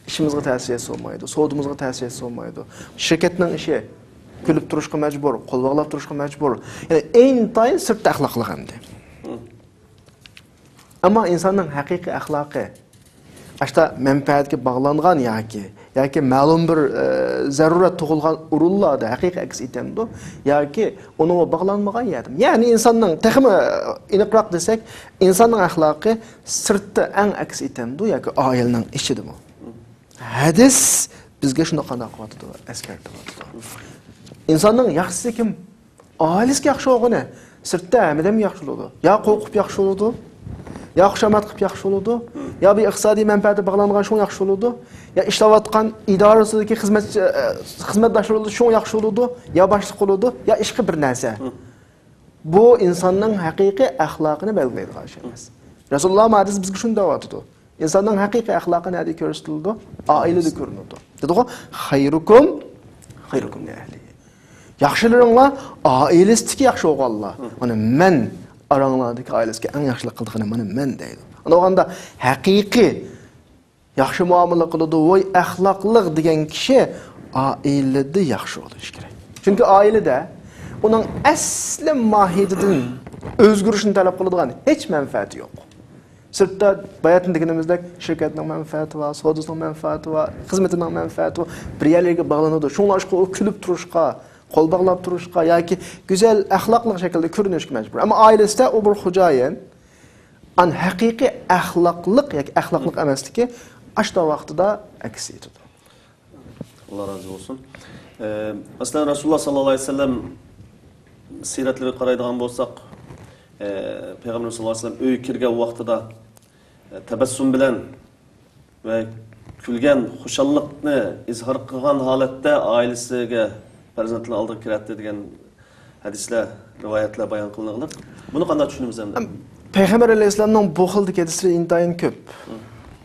ئىشىمىزغا تەسىر يەتسە بولمايدۇ، سودىمىزغا تەسىر يەتسە بولمايدۇ. شىركەتنىڭ ئىشى، كۈلۈپ تۇرۇشقا مەجبۇر، قول باغلاپ تۇرۇشقا مەجبۇر. يەنى ئىنتايىن سىرتتا ئەخلاقلىق ئەمدى. ئەمما ئىنساننىڭ ھەقىقىي ئەخلاقى ئاشتا مەنپەئەتكە باغلانغان ياكى، ياكى مەلۇم بىر، ئە، زەرۇرەت تۇغۇلغان ئورۇنلاردا ھەقىقىي ئەكس ئېتەمدۇ؟ ياكى ئۇنىڭغا باغلانمىغان يەردىمۇ؟ يەنى ئىنساننىڭ تېخىمۇ، ئە، ئېنىقراق دېسەك، ئىنساننىڭ ئەخلاقى سىرتتا ئەڭ ئەكس ئېتەمدۇ ياكى ئائىلىنىڭ ئىچىدىمۇ؟ ھەدىس بىزگە شۇنى قانداق قىلىۋاتىدۇ؟ ئەسكەرتىۋاتىدۇ. ئىنساننىڭ ياخشىسى كىم؟ ئائىلىسىگە ياخشى بولغىنى، سىرتتا ھەممىدىن ياخشى بولىدۇ. يا قورقۇپ ياخشى بولىدۇ، يا خۇشامەت قىلىپ ياخشى بولىدۇ، يا بىر ئىقتىسادىي مەنپەئەتى باغلانغان شۇڭا ياخشى بولىدۇ، يا ئىشلەۋاتقان ئىدارىسىدىكى خىزمەت، ئە، خىزمەتداشلىرى بولىدۇ، شۇڭا ياخشى بولىدۇ، يا باشلىق بولىدۇ، يا ئىشقا بىر نەرسە. بۇ ئىنساننىڭ ھەقىقىي ئەخلاقىنى بەلگىلەيدىغان ئىش ئەمەس. رەسۇلۇللا ھەدىس بىزگە شۇنى دەۋاتىدۇ. ئىنساننىڭ ھەقىقىي ئەخلاقى نەدە كۆرسىتىلىدۇ؟ ئائىلىدە كۆرۈنىدۇ. دېدىغۇ، خەيرۇكۇم، خەيرۇكۇم لىئەھلىھى. ياخشىلىرىڭلار ئائىلىسىدىكى ياخشى بولغانلار. مانا مەن ئاراڭلاردىكى ئائىلىسىگە ئەڭ ياخشىلىق قىلىدىغىنى مانا مەن دەيدۇ. ئاندىن بولغاندا ھەقىقىي ياخشى مۇئامىلە قىلىدۇ، ۋاي ئەخلاقلىق دېگەن كىشى ئائىلىدە ياخشى بولۇشى كېرەك. چۈنكى ئائىلىدە ئۇنىڭ ئەسلى ماھىيىتىدىن ئۆزگىرىشنى تەلەپ قىلىدىغان ھېچ مەنپەئەتى يوق. سىرتتا باياتىن دېگىنىمىزدەك شىركەتنىڭ مەنپەئەتى بار، سودىسىنىڭ مەنپەئەتى بار، خىزمىتىنىڭ مەنپەئەتى بار، بىر يەرلەرگە باغلىنىدۇ. شۇڭلاشقا ئۇ كۈلۈپ تۇرۇشقا، قول باغلاپ تۇرۇشقا ياكى گۈزەل ئەخلاقلىق شەكىلدە كۆرۈنۈشكە مەجبۇر. ئەمما ئائىلىسىدە ئۇ بىر خوجايىن، ئان ھەقىقىي ئەخلاقلىق ياكى ئەخلاقلىق ئەمەسلىكى ئاشتا ۋاقتىدا ئەكس ئېتىدۇ. ئاللا رازى بولسۇن. ئە، مەسىلەن، رەسۇلۇللا ساللاللاھۇ ئەلەيھى ۋەسەللەم سىرەتلىرىگە قارايدىغان بولساق، ئە، پەيغەمبەر ساللاللاھۇ ئەلەيھى ۋەسەللەم ئۆيگە كىرگەن ۋاقتىدا، ئە، تەبەسسۇم بىلەن ۋە كۈلگەن، خۇشاللىقنى ئىزھار قىلغان ھالەتتە ئائىلىسىگە، پەرزەنتلىرىنىڭ ئالدىغا كىرەتتى دېگەن ھەدىسلەر، رىۋايەتلەر بايان قىلىنغلىق. بۇنى قانداق چۈشىنىمىز ئەمدى؟ پەيغەمبەر ئەلەيھىسسالامنىڭ بۇ خىلدىكى ھەدىسلىرى ئىنتايىن كۆپ.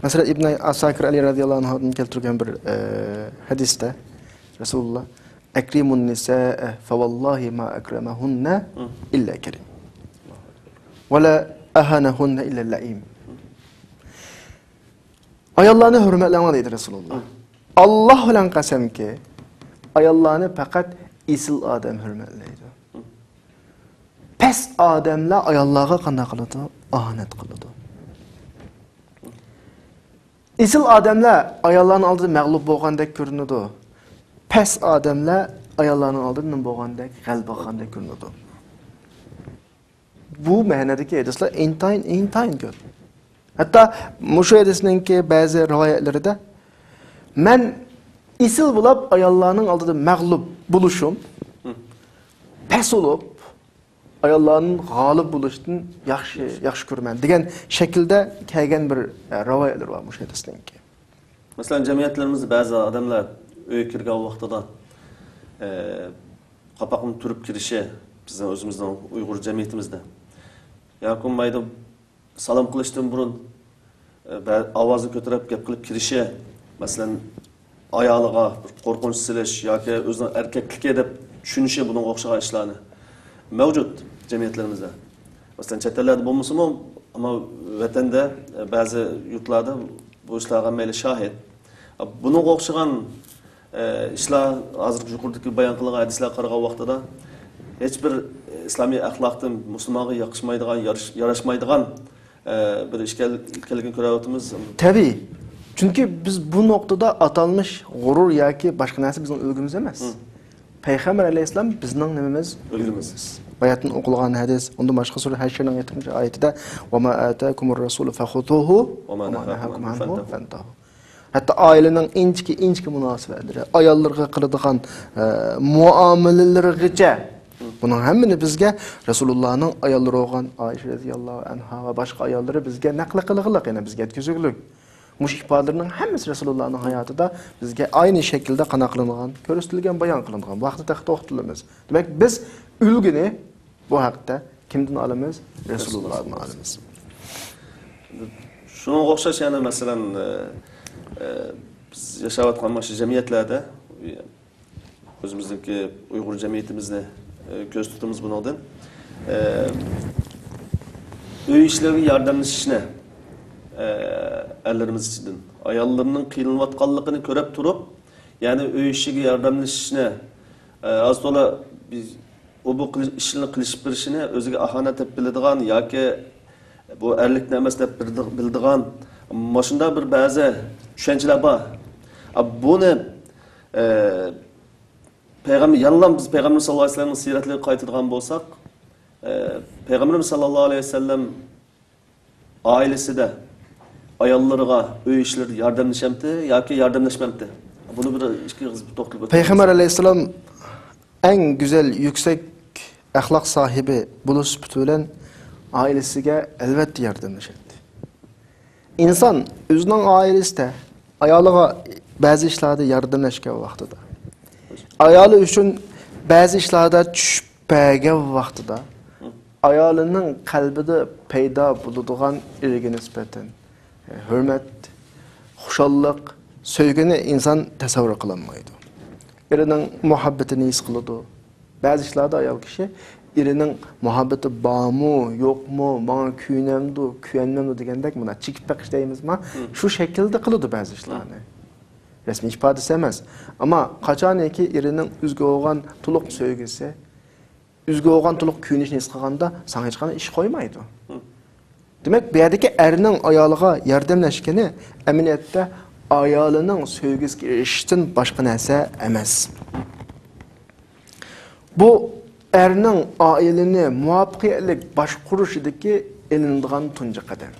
مەسىلەن، ئىبن ئاساكىر ئەلى رەزىياللاھۇ ئەنھۇدىن كەلتۈرگەن بىر، ئە، ھەدىستە رەسۇلۇللا، «ئەكرىمۇن نىساءە فەۋاللاھى ما ئەكرەمەھۇننە ئىللا كەرىم. ۋەلا ئەھانەھۇننە ئىللا لەئىم.» ئاياللارنى ھۆرمەتلەڭلار دەيدۇ رەسۇلۇللا. ئاللا بىلەن قەسەمكى، ئاياللارنى پەقەت ئېسىل ئادەم ھۆرمەتلەيدۇ. پەس ئادەملەر ئاياللارغا قانداق قىلىدۇ؟ ئاھانەت قىلىدۇ. ئېسىل ئادەملەر ئاياللارنىڭ ئالدىدا مەغلۇپ بولغاندەك كۆرۈنىدۇ. پەس ئادەملەر ئاياللارنىڭ ئالدىدا نېمە بولغاندەك، غەلىبە قىلغاندەك كۆرۈنىدۇ. بۇ مەنىدىكى ھەدىسلەر ئىنتايىن، ئىنتايىن كۆپ. ھەتتا مۇشۇ ھەدىسنىڭكى بەزى رىۋايەتلىرىدە، «مەن ئېسىل بولۇپ، ئاياللارنىڭ ئالدىدا مەغلۇپ بولۇشۇم، پەس بولۇپ، ئاياللاردىن غالىب بولۇشتىن ياخشى، ياخشى كۆرىمەن» دېگەن شەكىلدە كەلگەن بىر، ئە، رىۋايەتلىرى بار مۇشۇ ھەدىسنىڭكى. مەسىلەن، جەمئىيەتلىرىمىزدە بەزى ئادەملەر ئۆيگە كىرگەن ۋاقتىدا، ئە، قاپاقنى تۈرۈپ كىرىشى، بىزنىڭ ئۆزىمىزنىڭ ئۇيغۇر جەمئىيىتىمىزدە ياكى بولمايدۇ، سالام قىلىشتىن بۇرۇن، ئە، بە-، ئاۋازنى كۆتۈرۈپ گەپ قىلىپ كىرىشى، مەسىلەن، ئايالىغا بىر قورقۇنچ سېلىش ياكى ئۆزىنىڭ ئەركەكلىكى دەپ چۈشىنىشى، بۇنىڭغا ئوخشىغان ئىشلارنى مەۋجۇت جەمئىيەتلىرىمىزدە. مەسىلەن، چەت ئەللەردە بولمىسىمۇ، ئەمما ۋەتەندە، ئە، بەزى يۇرتلاردا بۇ ئىشلارغا ھەممەيلەن شاھىت. بۇنىڭغا ئوخشىغان، ئىشلار، ھازىرقى يۇقىرىدىكى بايان قىلىنغان ھەدىسلەرگە قارىغان ۋاقتىدا، ھېچبىر ئىسلامىي ئەخلاقتىن مۇسۇلمانغا ياقىشمايدىغان، يارىش-، ياراشمايدىغان، ئە، بىر ئىش كەل-، كەلگىنى كۆرۈۋاتىمىز. تەبىئىي. چۈنكى بىز بۇ نۇقتىدا ئاتالمىش غۇرۇر ياكى باشقا نەرسە بىزنىڭ ئۈلگىمىز ئەمەس. مم. پەيغەمبەر ئەلەيھىسسالام بىزنىڭ نېمىمىز؟ ئۈلگىمىز. باياتىن ئوقۇلغان ھەدىس، ئۇندىن باشقا سۈرە ھەشرنىڭ يەتتىنچى ئايىتىدە، «وما آتاكم الرسول فخذوه وما نهاكم عنه فانتهوا.» ھەتتا ئائىلىنىڭ ئىنچىكە، ئىنچىكە مۇناسىۋەتلىرى، ئاياللىرىغا قىلىدىغان، ئە، مۇئامىلىلىرىغىچە، بۇنىڭ ھەممىنى بىزگە رەسۇلۇللانىڭ ئاياللىرى بولغان ئائىشە رەزىياللاھۇ ئەنھا ۋە باشقا ئاياللىرى بىزگە نەقىل قىلغىلىق، يەنى بىزگە يەتكۈزۈگلۈك. مۇشۇ ئىپادىلەرنىڭ ھەممىسى رەسۇلۇللانىڭ ھاياتىدا بىزگە ئاينى شەكىلدە قانداق قىلىنغان، كۆرسىتىلگەن، بايان قىلىنغان. بۇ ھەقتە تېخى توختىلىمىز. دېمەك، بىز ئۈلگىنى بۇ ھەقتە كىمدىن ئالىمىز؟ رەسۇلۇللادىن ئالىمىز. شۇنىڭغا ئوخشاش يەنە مەسىلەن، ئە، ئە، بىز ياشاۋاتقان مۇشۇ جەمئىيەتلەردە، ئۆزىمىزنىڭكى ئۇيغۇر جەمئىيىتىمىزنى، ئە، كۆز تۇتىمىز بۇنىڭدىن. ئە، ئۆي ئىشلىرىغا ياردەملىشىشنى، ئە، ئەرلىرىمىز ئىچىدىن ئاياللىرىنىڭ قىينىلىۋاتقانلىقىنى كۆرۈپ تۇرۇپ، يەنى ئۆي ئىشىغا ياردەملىشىشنى، ئە، ئاز تولا بىز ئۇ بۇ قىلىش-، ئىشنى قىلىشىپ بېرىشىنى ئۆزىگە ئاھانەت دەپ بىلىدىغان ياكى بۇ ئەرلىكنى ئەمەس دەپ بىلىدىغ-، بىلىدىغان مۇشۇنداق بىر بەزى چۈشەنچىلەر بار. ئا، بۇنى، ئە، پەيغەمبەر، يەنىلا بىز پەيغەمبەر ساللاللاھۇ ئەلەيھى ۋەسەللەمنىڭ سىيرەتلىرىگە قايتىدىغان بولساق، ئە، پەيغەمبىرىمىز ساللاللاھۇ ئەلەيھى ۋەسەللەم ئائىلىسىدە ئاياللىرىغا ئۆي ئىشلىرىدا ياردەملىشەمتى ياكى ياردەملەشمەمتى؟ بۇنى بىر ئىككى ئېغىز توختىلىپ ئۆتسەڭىز. پەيغەمبەر ئەلەيھىسسالام ئەڭ گۈزەل، يۈكسەك ئەخلاق ساھىبى بولۇش سۈپىتى بىلەن ئائىلىسىگە ئەلۋەتتە ياردەملىشەتتى. ئىنسان ئۆزىنىڭ ئائىلىسىدە ئايالىغا بەزى ئىشلاردا ياردەملەشكەن ۋاقتىدا، ئايالى ئۈچۈن بەزى ئىشلاردا چۈشۈپ بەرگەن ۋاقتىدا، ئايالىنىڭ قەلبىدە پەيدا بولىدىغان ئېرىگە نىسبەتەن ھۆرمەت، خۇشاللىق، سۆيگۈنى ئىنسان تەسەۋۋۇر قىلالمايدۇ. ئېرىنىڭ مۇھەببىتىنى ھېس قىلىدۇ. بەزى ئىشلاردا ئايال كىشى ئېرىنىڭ مۇھەببىتى بارمۇ، يوقمۇ، ماڭا كۆيۈنەمدۇ، كۆيۈنمەمدۇ دېگەندەك، مۇنداق چېكىپ بېقىش دەيمىزما، شۇ شەكىلدە قىلىدۇ بەزى ئىشلارنى. رەسمىي ئىپادىسى ئەمەس. ئەمما قاچانكى ئېرىنىڭ ئۆزىگە بولغان تولۇق سۆيگۈسى، ئۆزىگە بولغان تولۇق كۆيۈنۈشنى ھېس قىلغاندا، ساڭا ھېچقانداق ئىش قويمايدۇ. دېمەك، بۇ يەردىكى ئەرنىڭ ئايالىغا ياردەملەشكىنى ئەمەلىيەتتە ئايالىنىڭ سۆيگۈسىگە ئېرىشىشتىن باشقا نەرسە ئەمەس. بۇ ئەرنىڭ ئائىلىنى مۇۋەپپەقىيەتلىك باشقۇرۇشىدىكى ئېلىنىدىغان تۇنجى قەدەم.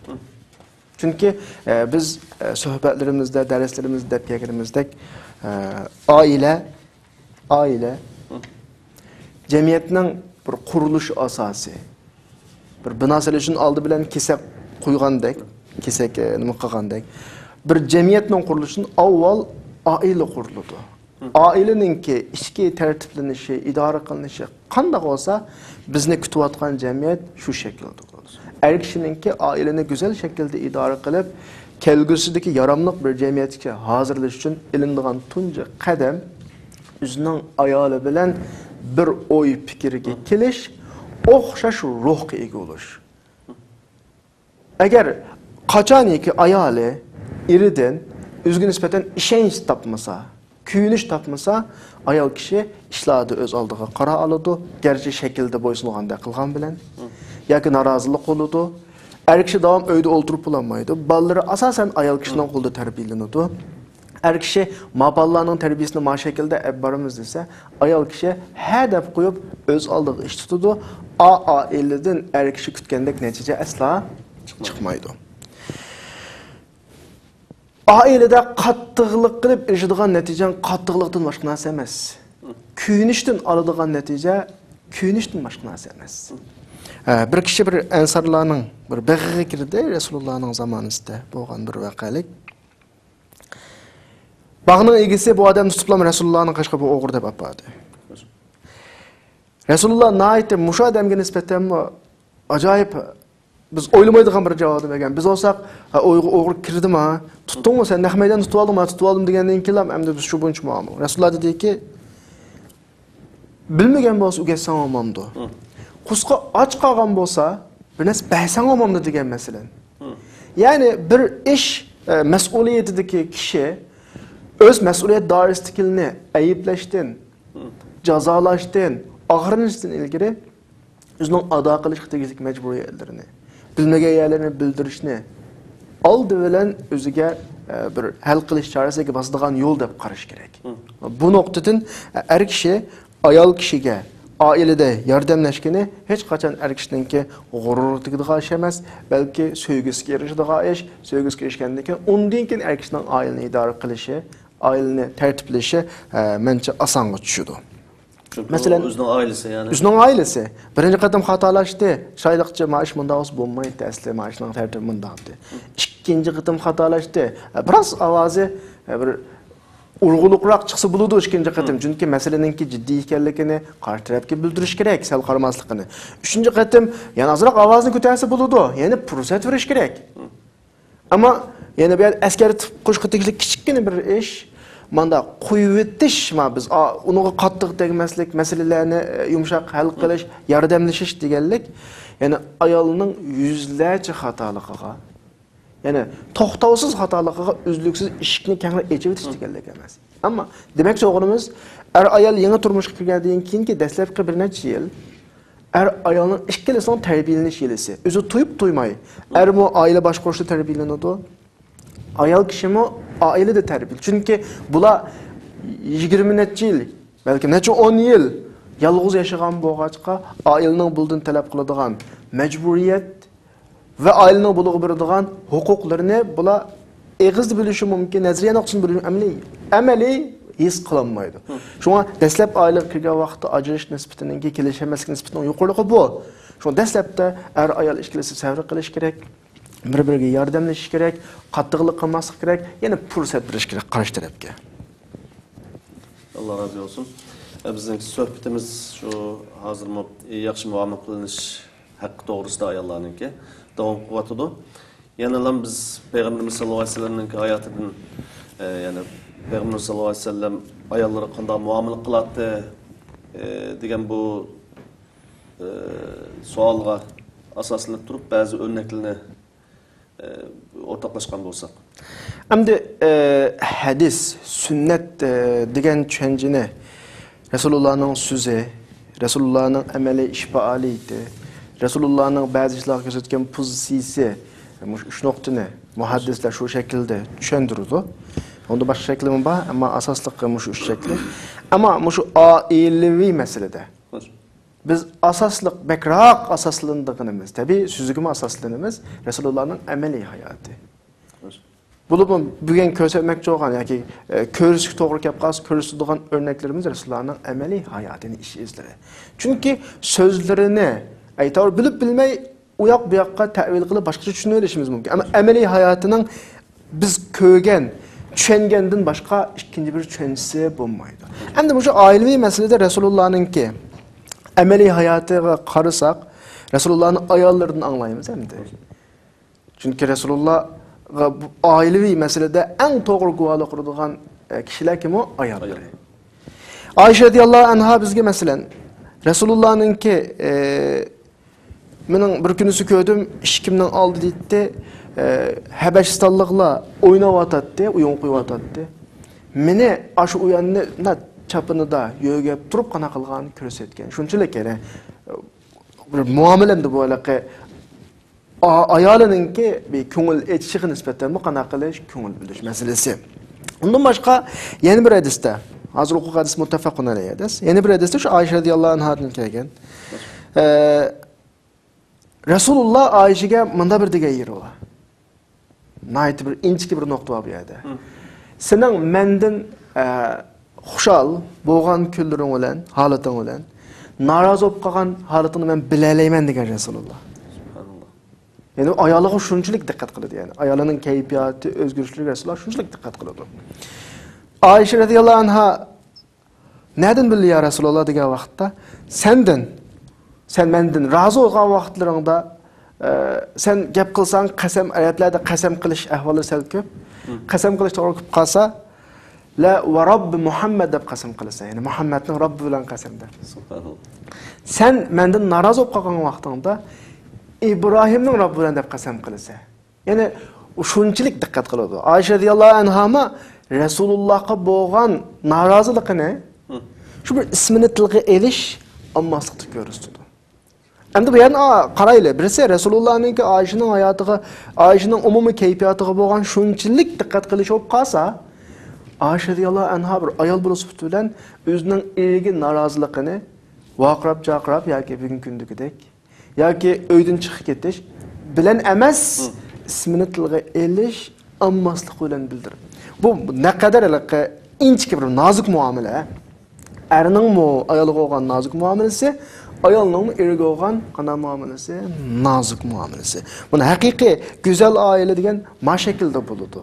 چۈنكى، ئە، بىز، ئە، سۆھبەتلىرىمىزدە، دەرسلىرىمىزدە دەپ كەلگىنىمىزدەك، ئە، ئائىلە، ئائىلە جەمئىيەتنىڭ بىر قۇرۇلۇش ئاساسى. بىر بىنا سېلىشتىن ئالدى بىلەن كېسەك قويغاندەك، كېسەك، ئە، نېمە قىلغاندەك، بىر جەمئىيەتنىڭ قۇرۇلۇشىدىن ئاۋۋال ئائىلە قۇرۇلىدۇ. ئائىلىنىڭكى ئىچكى تەرتىپلىنىشى، ئىدارە قىلىنىشى قانداق بولسا، بىزنى كۈتۈۋاتقان جەمئىيەت شۇ شەكىلدە بولىدۇ. ئەر كىشىنىڭكى ئائىلىنى گۈزەل شەكىلدە ئىدارە قىلىپ، كەلگۈسىدىكى ياراملىق بىر جەمئىيەتكە ھازىرلاش ئۈچۈن ئېلىنىدىغان تۇنجى قەدەم، ئۆزىنىڭ ئايالى بىلەن بىر ئوي پىكىرگە كېلىش، ئوخشاش روھقا ئىگە بولۇش. ئەگەر قاچانكى ئايالى ئېرىدىن ئۆزىگە نىسبەتەن ئىشەنچ تاپمىسا، كۆيۈنۈش تاپمىسا، ئايال كىشى ئىشلاردا ئۆز ئالدىغا قارار ئالىدۇ، گەرچە شەكىلدە بويسۇنغاندەك قىلغان بىلەن، ياكى نارازىلىق بولىدۇ. ئەر كىشى داۋام ئۆيدە ئولتۇرۇپ بولالمايدۇ. بالىلىرى ئاساسەن ئايال كىشىنىڭ قولىدا تەربىيەلىنىدۇ. ئەر كىشى ما بالىلارنىڭ تەربىيەسىنى ما شەكىلدە ئېلىپ بارىمىز دېسە، ئايال كىشى ھە دەپ قويۇپ، ئۆز ئالدىغا ئىش تۇتىدۇ. ئا، ئائىلىدىن ئەر كىشى كۈتكەندەك نەتىجە ئەسلا چىقمايدۇ. ئائىلىدە قاتتىقلىق قىلىپ ئېرىشىدىغان نەتىجەڭ قاتتىقلىقتىن باشقا نەرسە ئەمەس. كۆيۈنۈشتىن ئالىدىغان نەتىجە كۆيۈنۈشتىن باشقا نەرسە ئەمەس. ھە، بىر كىشى بىر ئەنسارلارنىڭ بىر بېغىغا كىردى، رەسۇلۇللانىڭ زامانىسىدا بولغان بىر ۋەقەلىك. باغنىڭ ئىگىسى بۇ ئادەمنى تۇتۇپلا رەسۇلۇللانىڭ قېشىغا بۇ ئوغرى دەپ ئاپاردى. رەسۇلۇللا ناھايىتى مۇشۇ ئادەمگە نىسبەتەنمۇ ئاجايىپ، بىز ئويلىمايدىغان بىر جاۋابنى بەرگەن. بىز بولساق، ھە، ئوغرى، ئوغرى كىردىما، تۇتتۇڭمۇ سەن، نەق مەيداندا تۇتۇۋالدىڭما، تۇتۇۋالدىم دېگەندىن كېيىنلا ئەمدى بىز شۇ بويىچە مۇئامىلە. رەسۇلۇللا دېدىكى، بىلمىگەن بولسا ئۆگەتسەڭ بولمامدۇ؟ قۇسقا ئاچ قالغان بولسا، بىر نەرسە بەرسەڭ بولمامدۇ دېگەن مەسىلەن. يەنى بىر ئىش، ئە، مەسئۇلىيىتىدىكى كىشى ئۆز مەسئۇلىيەت دائىرىسىدىكىلەرنى ئەيىبلەشتىن، جازالاشتىن، ئاغرىنىشتىن ئىلگىرى ئۆزىنىڭ ئادا قىلىشقا تېگىشلىك مەجبۇرىيەتلىرىنى، بىلمىگەن يەرلىرىنى بىلدۈرۈشنى ئالدى بىلەن ئۆزىگە، ئە، بىر ھەل قىلىش چارىسىگە باسىدىغان يول دەپ قاراش كېرەك. بۇ نۇقتىدىن، ئە، ئەر كىشى ئايال كىشىگە، ئائىلىدە ياردەملەشكىنى ھېچقاچان ئەر كىشىنىڭكى غۇرۇرىغا تېگىدىغان ئىش ئەمەس، بەلكى سۆيگۈسىگە ئېرىشىدىغان ئىش. سۆيگۈسىگە ئېرىشكەندىن كېيىن، ئۇندىن كېيىن ئەر كىشىنىڭ ئائىلىنى ئىدارە قىلىشى، ئائىلىنى تەرتىپلىشى، ئە، مەنچە ئاسانغا چۈشىدۇ. چۈنكى مەسىلەن، ئۇ ئۆزىنىڭ ئائىلىسى، يەنى. ئۆزىنىڭ ئائىلىسى. بىرىنچى قېتىم خاتالاشتى. چىرايلىقچە، ما ئىش مۇنداق بولسا بولمايتتى، ئەسلى ما ئىشنىڭ تەرتىپى مۇنداقتى. ئىككىنچى قېتىم خاتالاشتى. ئە، بىراز ئاۋازى، ئە، بىر ئۇرغۇلۇقراق چىقسا بولىدۇ ئىككىنچى قېتىم. چۈنكى مەسىلىنىڭكى جىددىي ئىكەنلىكىنى قارشى تەرەپكە بىلدۈرۈش كېرەك، سەل قارىماسلىقىنى. ئۈچىنچى قېتىم يەنە ئازراق ئاۋازىنى كۆتەرسە بولىدۇ. يەنە پۇرسەت بېرىش كېرەك. ئەمما يەنە بۇ يەردە ئەسكەرتىپ قويۇشقا تېگىشلىك كىچىككىنە بىر ئىش. ماندا قويۇۋېتىش، ما بىز، ئا، ئۇنىڭغا قاتتىق تەگمەسلىك، مەسىلىلەرنى، ئە، يۇمشاق ھەل قىلىش، ياردەملىشىش دېگەنلىك، يەنى ئايالنىڭ يۈزلەرچە خاتالىقىغا، يەنى توختاۋسىز خاتالىقىغا ئۈزلۈكسىز ئىشىكنى كەڭرى ئېچىۋېتىش دېگەنلىك ئەمەس. ئەمما دېمەكچى بولغىنىمىز، ئەر-ئايال يېڭى تۇرمۇشقا كىرگەندىن كېيىنكى دەسلەپكى بىر نەچچە يىل ئەر-ئايالنىڭ ئىككىلىسىنىڭ تەربىيەلىنىش يىلىسى. ئۆزى تۇيۇپ تۇيماي، ئەرمۇ ئائىلە باشقۇرۇشتا تەربىيەلىنىدۇ، ئايال كىشىمۇ ئائىلىدە تەربىيەلىنىدۇ. چۈنكى بۇلار يىگىرمە نەچچە يىل، بەلكىم نەچچە ئون يىل يالغۇز ياشىغان بولغاچقا، ئائىلىنىڭ بۇلىدىن تەلەپ قىلىدىغان مەجبۇرىيەت، ۋە ئائىلىنىڭ بۇلىغا بېرىدىغان ھوقۇقلىرىنى بۇلار ئېغىزدا بىلىشى مۇمكىن، نەزەرىيە نۇقتىسىدىن بىلىشى ئەمەلىي، ئەمەلىي ھېس قىلالمايدۇ. شۇڭا دەسلەپ ئائىلىگە كىرگەن ۋاقىتتا ئاجرىشىش نىسبىتىنىڭكى كېلىشەلمەسلىك نىسبىتىنىڭ يۇقىرىلىقى بۇ. شۇڭا دەسلەپتە ئەر-ئايال ئىككىلىسى سەۋر قىلىش كېرەك، بىر-بىرىگە ياردەملىشىش كېرەك، قاتتىقلىق قىلماسلىق كېرەك، يەنە پۇرسەت بېرىش كېرەك قارشى تەرەپكە. ئاللا رازى بولسۇن. ئە، بىزنىڭ سۆھبىتىمىز شۇ ھازىرمۇ ياخشى مۇئامىلە قىلىنىش ھەققى توغرىسىدا ئاياللارنىڭكى داۋام قىلىۋاتىدۇ. يەنىلا بىز پەيغەمبىرىمىز ساللاللاھۇ ئەلەيھى ۋەسەللەمنىڭكى ھاياتىدىن، ئە، يەنى پەيغەمبىرىمىز ساللاللاھۇ ئەلەيھى ۋەسەللەم ئاياللىرىغا قانداق مۇئامىلە قىلاتتى، ئە، دېگەن بۇ، ئە، سوئالغا ئاساسلىنىپ تۇرۇپ بەزى ئۆرنەكلەرنى ئورتاقلاشقان بولساق. ئەمدى، ئە، ھەدىس، سۈننەت، ئە، دېگەن چۈشەنچىنى رەسۇلۇللانىڭ سۆزى، رەسۇلۇللانىڭ ئەمەلىي ئىش پائالىيىتى، رەسۇلۇللانىڭ بەزى ئىشلارغا كۆرسەتكەن پوزىتسىيىسى، مۇشۇ ئۈچ نۇقتىنى مۇھەددىسلەر شۇ شەكىلدە چۈشەندۈرىدۇ. ئۇندا باشقا شەكلىمۇ بار، ئەمما ئاساسلىقى مۇشۇ ئۈچ شەكلى. ئەمما مۇشۇ ئائىلىۋى مەسىلىدە بىز ئاساسلىق، بەكرەك ئاساسلىنىدىغىنىمىز، تەبىئىي سۆزىگىمۇ ئاساسلىنىمىز، رەسۇلۇللانىڭ ئەمەلىي ھاياتى. بولۇپمۇ بۈگۈن كۆرسەتمەكچى بولغان ياكى، ئە، كۆرسىتىشكە توغرا كەپ قالسا، كۆرسىتىدىغان ئۆرنەكلىرىمىز رەسۇلۇللانىڭ ئەمەلىي ھاياتىنى، ئىش ئىزلىرى. چۈنكى سۆزلىرىنى ئەيتەۋۇر بىلىپ بىلمەي ئۇ ياق بۇ ياققا تەئۋىل قىلىپ باشقىچە چۈشىنىۋېلىشىمىز مۇمكىن. ئەمما ئەمەلىي ھاياتىنىڭ بىز كۆرگەن، چۈشەنگەندىن باشقا ئىككىنچى بىر چۈشەنچىسى بولمايدۇ. ئەمدى مۇشۇ ئائىلىۋى مەسىلىدە رەسۇلۇللانىڭكى ئەمەلىي ھاياتىغا قارىساق، رەسۇلۇللانىڭ ئاياللىرىدىن ئاڭلايمىز ئەمدى. چۈنكى رەسۇلۇللاغا بۇ ئائىلىۋى مەسىلىدە ئەڭ توغرا گۇۋاھلىق ئۇرىدىغان، ئە، كىشىلەر كىم ئۇ؟ ئاياللىرى. ئاياللار. ئائىشە رەزىياللاھۇ ئەنھا بىزگە مەسىلەن، رەسۇلۇللانىڭكى، ئە، مېنىڭ بىر كۈنىسى كۆردۈم، ئىشىكىمنىڭ ئالدىدا ئىدى، ئە، ھەبەشىستانلىقلار ئويناۋاتاتتى، ئويۇن قويۇۋاتاتتى. مېنى ئاشۇ ئويۇننى مۇنداق چاپىنىدا يۆگەپ تۇرۇپ قانداق قىلغاننى كۆرسەتكەن. شۇنچىلىك، يەنى، بىر مۇئامىلە ئەمدى بۇ ھېلىقى ئا-، ئايالىنىڭكى بىر كۆڭۈل ئېچىشىغا نىسبەتەنمۇ قانداق قىلىش، كۆڭۈل بۆلۈش مەسىلىسى. ئۇندىن باشقا يەنە بىر ھەدىستە، ھازىر ئوقۇغان ھەدىس مۇتتەفەقۇن ئەلەيھى ھەدىس. يەنە بىر ھەدىستە شۇ ئائىشە رەزىياللاھۇ ئەنھادىن كەلگەن. ئە، رەسۇلۇللا ئائىشىگە مۇنداق بىر دېگەن يېرى بار. ناھايىتى بىر ئىنچىكە بىر نۇقتا بار بۇ يەردە. سېنىڭ مەندىن، ئە، خۇشال بولغان كۈنلىرىڭ بىلەن، ھالىتىڭ بىلەن نارازى بولۇپ قالغان ھالىتىڭنى مەن بىلەلەيمەن دېگەن رەسۇلۇللا. سۇبھاناللا. يەنى ئايالىغا شۇنچىلىك دىققەت قىلىدۇ، يەنى ئايالىنىڭ كەيپىياتى، ئۆزگىرىشلىرىگە رەسۇلۇللا شۇنچىلىك دىققەت قىلىدۇ. ئائىشە رەزىياللاھۇ ئەنھا نەدىن بىلدى يا رەسۇلۇللا دېگەن ۋاقىتتا، سەندىن، سەن مەندىن رازى بولغان ۋاقىتلىرىڭدا، ئە، سەن گەپ قىلساڭ قەسەم، ئەرەبلەردە قەسەم قىلىش ئەھۋاللىرى سەل كۆپ. قەسەم قىلىش توغرا كېلىپ قالسا، لا ۋە رەببى مۇھەممەد دەپ قەسەم قىلىسەن. يەنى مۇھەممەدنىڭ رەببى بىلەن قەسەم دەپ. سۇبھاناللا. سەن مەندىن نارازى بولۇپ قالغان ۋاقتىڭدا ئىبراھىمنىڭ رەببى بىلەن دەپ قەسەم قىلىسەن. يەنى ئۇ شۇنچىلىك دىققەت قىلىدۇ. ئائىشە رەزىياللاھۇ ئەنھامۇ رەسۇلۇللاھقا بولغان نارازىلىقىنى شۇ بىر ئىسمىنى تىلغا ئېلىش ئامماسلىقتا كۆرسىتىدۇ. ئەمدى بۇ يەردىن، ئا، قارايلى. بىرسى، رەسۇلۇللانىڭكى ئائىشىنىڭ ھاياتىغا، ئائىشىنىڭ ئومۇمىي كەيپىياتىغا بولغان شۇنچىلىك دىققەت قىلىشى بولۇپ قالسا، ئائىشە رەزىياللاھۇ ئەنھا بىر ئايال بولۇش سۈپىتى بىلەن ئۆزىنىڭ ئېرىگە نارازىلىقىنى ۋارقىراپ-جارقىراپ ياكى بۈگۈنكى كۈندىكىدەك ياكى ئۆيدىن چىقىپ كېتىش بىلەن ئەمەس، ئىسمىنى تىلغا ئېلىش، ئالماسلىق بىلەن بىلدۈرۈپ. بۇ نەقەدەر ھېلىقى ئىنچىكە بىر نازۇك مۇئامىلە. ئەرنىڭمۇ ئايالغا بولغان نازۇك مۇئامىلىسى، ئايالنىڭمۇ ئېرىگە بولغان قانداق مۇئامىلىسى؟ نازۇك مۇئامىلىسى. بۇنى ھەقىقىي گۈزەل ئائىلە دېگەن ما شەكىلدە بولىدۇ.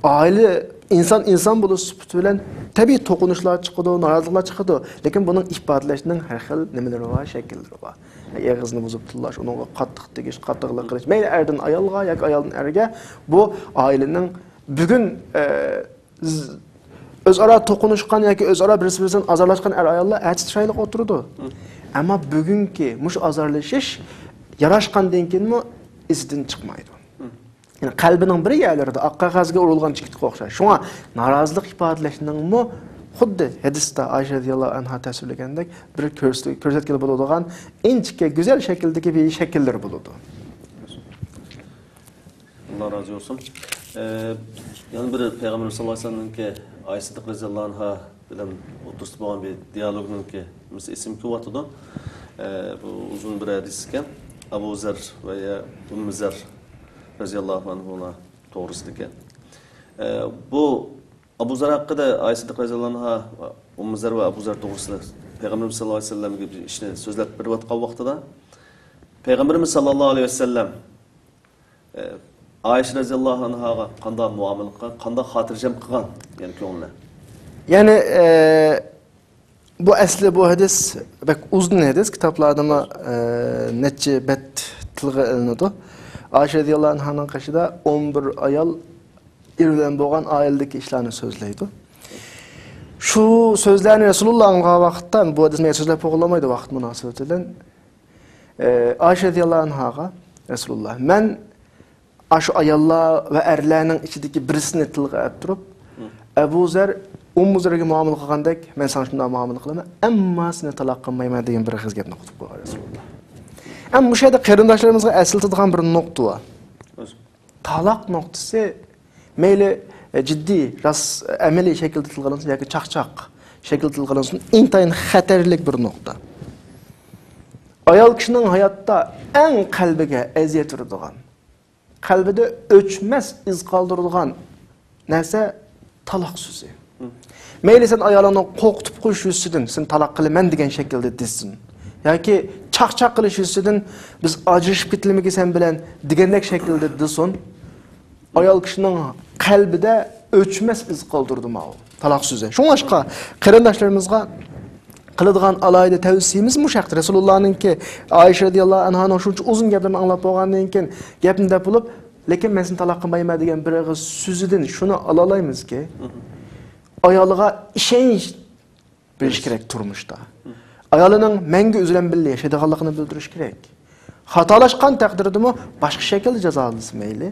ئائىلە، ئىنسان ئىنسان بولۇش سۈپىتى بىلەن تەبىئىي توقۇنۇشلار چىقىدۇ، نارازىلىقلار چىقىدۇ. لېكىن بۇنىڭ ئىپادىلەشنىڭ ھەر خىل نېمىلىرى بار، شەكىللىرى بار. ئېغىزنى بۇزۇپ تىللاش، ئۇنىڭغا قاتتىق تېگىش، قاتتىقلىق قىلىش. مەيلى ئەردىن ئايالغا ياكى ئايالدىن ئەرگە، بۇ ئائىلىنىڭ بۈگۈن، ئە، ز-، ئۆزئارا توقۇنۇشقان ياكى ئۆزئارا بىرسى-بىرسىدىن ئازارلاشقان ئەر-ئاياللار ئەتىسى چىرايلىق ئولتۇرىدۇ. ئەمما بۈگۈنكى مۇشۇ ئازارلىشىش ياراشقاندىن كېيىنمۇ ئىزىدىن چىقمايدۇ. يەنى قەلبىنىڭ بىر يەرلىرىدە ئاق قەغەزگە ئۇرۇلغان چېكىتكە ئوخشاش. شۇڭا نارازىلىق ئىپادىلەشنىڭمۇ خۇددى ھەدىستە ئائىشە رەزىياللاھۇ ئەنھا تەسۋىرلىگەندەك بىر كۆرسىتىپ، كۆرسەتكىلى بولىدىغان ئىنچىكە گۈزەل شەكىلدىكى بىر شەكىللىرى بولىدۇ. ئاللا رازى بولسۇن. ئە، يەنە بىر پەيغەمبىرىمىز ساللاللاھۇ ئەلەيھى ۋەسەللەمنىڭكى ئائىشە سىددىق رەزىياللاھۇ ئەنھا بىلەن ئوتتۇرىسىدا بولغان بىر دىيالوگنىڭكى مىسلى ئېسىمگە كېلىۋاتىدۇ. ئە، بۇ ئۇزۇن بىر ھەدىس ئىكەن. ئەبۇ زەر ۋە يا ئۇممۇ زەر رەزىياللاھۇ ئەنھۇلار توغرىسىدا ئىكەن. ئە، بۇ ئەبۇ زەر ھەققىدە ئائىشە سىددىق رەزىياللاھۇ ئەنھا، ئۇممۇ زەر ۋە ئەبۇ زەر توغرىسىدا پەيغەمبىرىمىز ساللاللاھۇ ئەلەيھى ۋەسەللەمگە بىر ئىشنى سۆزلەپ بېرىۋاتقان ۋاقتىدا، پەيغەمبىرىمىز ساللاللاھۇ ئەلەيھى ۋەسەللەم ئائىشە رەزىياللاھۇ ئەنھاغا قانداق مۇئامىلە قىلغان، قانداق خاتىرجەم قىلغان، يەنى كۆڭلىنى؟ يەنى، ئە، بۇ ئەسلى بۇ ھەدىس بەك ئۇزۇن ھەدىس، كىتابلاردىمۇ، ئە، نەچچە بەت تىلغا ئېلىنىدۇ. ئائىشە رەزىياللاھۇ ئەنھانىڭ قېشىدا ئون بىر ئايال ئېرى بىلەن بولغان ئائىلىدىكى ئىشلارنى سۆزلەيدۇ. شۇ سۆزلەرنى رەسۇلۇللا ئاڭلىغان ۋاقىتتا، بۇ ھەدىسنى سۆزلەپ بولغىلىمايدۇ ۋاقىت مۇناسىۋىتى بىلەن. ئە، ئائىشە رەزىياللاھۇ ئەنھاغا رەسۇلۇللا، مەن ئاشۇ ئاياللار ۋە ئەرلەرنىڭ ئىچىدىكى بىرسىنى تىلغا ئەپ تۇرۇپ، ئەبۇ زەر، ئۇممۇ زەرگە مۇئامىلە قىلغاندەك، مەن ساڭا شۇنداق مۇئامىلە قىلىمەن، ئەمما سېنى تالاق قىلمايمەن دېگەن بىر ئېغىز گەپنى قىلىپ قويغان رەسۇلۇللا. ئەمما مۇشۇ يەردە قېرىنداشلىرىمىزغا ئەسلىتىدىغان بىر نۇقتا بار. تالاق نۇقتىسى مەيلى، ئە، جىددىي، راست، ئەمەلىي شەكىلدە تىلغا ئېلىنسۇن ياكى چاقچاق شەكىلدە تىلغا ئېلىنسۇن، ئىنتايىن خەتەرلىك بىر نۇقتا. ئايال كىشىنىڭ ھاياتتا ئەڭ قەلبىگە ئەزىيەت بېرىدىغان، قەلبىدە ئۆچمەس ئىز قالدۇرىدىغان نەرسە تالاق سۆزى. مەيلى سەن ئايالىڭنى قورقۇتۇپ قويۇش يۈزىسىدىن، سېنى تالاق قىلىمەن دېگەن شەكىلدە دېسۇن. ياكى چاقچاق قىلىش يۈزىسىدىن، بىز ئاجرىشىپ كېتىلىمىكى سەن بىلەن دېگەندەك شەكىلدە دېسۇن. ئايال كىشىنىڭ قەلبىدە ئۆچمەس ئىز قالدۇرىدۇ ماۋۇ تالاق سۆزى. شۇڭلاشقا قېرىنداشلىرىمىزغا قىلىدىغان ئالاھىدە تەۋسىيىمىز مۇشۇ ھەقتە. رەسۇلۇللانىڭكى، ئائىشە رەزىياللاھۇ ئەنھانىڭ شۇنچە ئۇزۇن گەپلىرىنى ئاڭلاپ بولغاندىن كېيىن، گەپنى دەپ بولۇپ، لېكىن مەن سېنى تالاق قىلمايمەن دېگەن بىر ئېغىز سۆزىدىن شۇنى ئالالايمىزكى، ئايالىغا ئىشەنچ بېرىش كېرەك تۇرمۇشتا. ئايالىنىڭ مەڭگۈ ئۆزى بىلەن بىللە ياشايدىغانلىقىنى بىلدۈرۈش كېرەك. خاتالاشقان تەقدىردىمۇ باشقا شەكىلدە جازالىسا مەيلى،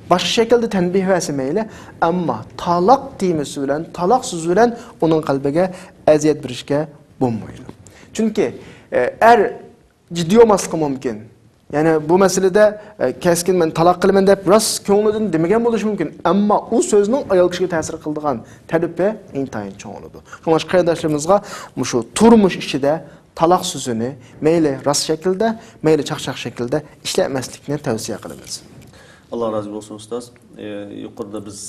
باشقا شەكىلدە تەنبىھ بەرسە مەيلى، ئەمما تالاق تېمىسى بىلەن، تالاق سۆزى بىلەن ئۇنىڭ قەلبىگە ئەزىيەت بېرىشكە بولمايدۇ. چۈنكى، ئە، ئەر جىددىي بولماسلىقى مۇمكىن. يەنى بۇ مەسىلىدە، ئە، كەسكىن مەن تالاق قىلىمەن دەپ راست كۆڭلىدىن دېمىگەن بولۇشى مۇمكىن. ئەمما ئۇ سۆزنىڭ ئايال كىشىگە تەسىر قىلىدىغان تەرىپى ئىنتايىن چوڭ بولىدۇ. شۇڭلاشقا قېرىنداشلىرىمىزغا مۇشۇ تۇرمۇش ئىچىدە تالاق سۆزىنى مەيلى راست شەكىلدە، مەيلى چاقچاق شەكىلدە ئىشلەتمەسلىكنى تەۋسىيە قىلىمىز. ئاللا رازى بولسۇن، ئۇستاز. ئە، يۇقىرىدا بىز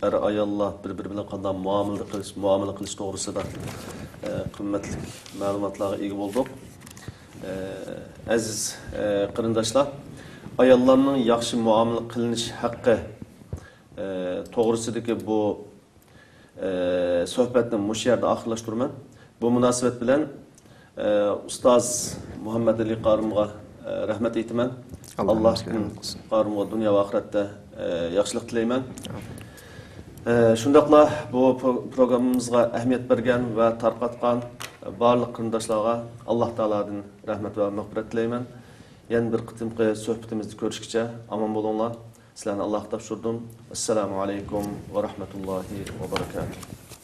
ئەر-ئاياللار بىر-بىرى بىلەن قانداق مۇئامىلە قىلىش، مۇئامىلە قىلىش توغرىسىدا، ئە، قىممەتلىك مەلۇماتلارغا ئىگە بولدۇق. ئە، ئەزىز، ئە، قېرىنداشلار، ئاياللارنىڭ ياخشى مۇئامىلە قىلىنىش ھەققى، ئە، توغرىسىدىكى بۇ، ئە، سۆھبەتنى مۇشۇ يەردە ئاخىرلاشتۇرىمەن. بۇ مۇناسىۋەت بىلەن ئە، ئۇستاز مۇھەممەد ئەلى قارىمغا، ئە، رەھمەت ئېيتىمەن. ئاللا ئاللاھتىن قارىمغا دۇنيا ۋە ئاخىرەتتە، ئە، ياخشىلىق تىلەيمەن. ئە، شۇنداقلا بۇ پرو-، پروگراممىمىزغا ئەھمىيەت بەرگەن ۋە تارقاتقان بارلىق قېرىنداشلارغا ئاللا تائالادىن رەھمەت ۋە مەغپىرەت تىلەيمەن. يەنە بىر قېتىمقى سۆھبىتىمىزدە كۆرۈشكىچە ئامان بولۇڭلار. سىلەرنى ئاللاھقا تاپشۇردۇم. ئەسسالامۇ ئەلەيكۇم ۋە رەھمەتۇللاھى ۋە بەرىكاتۇھ.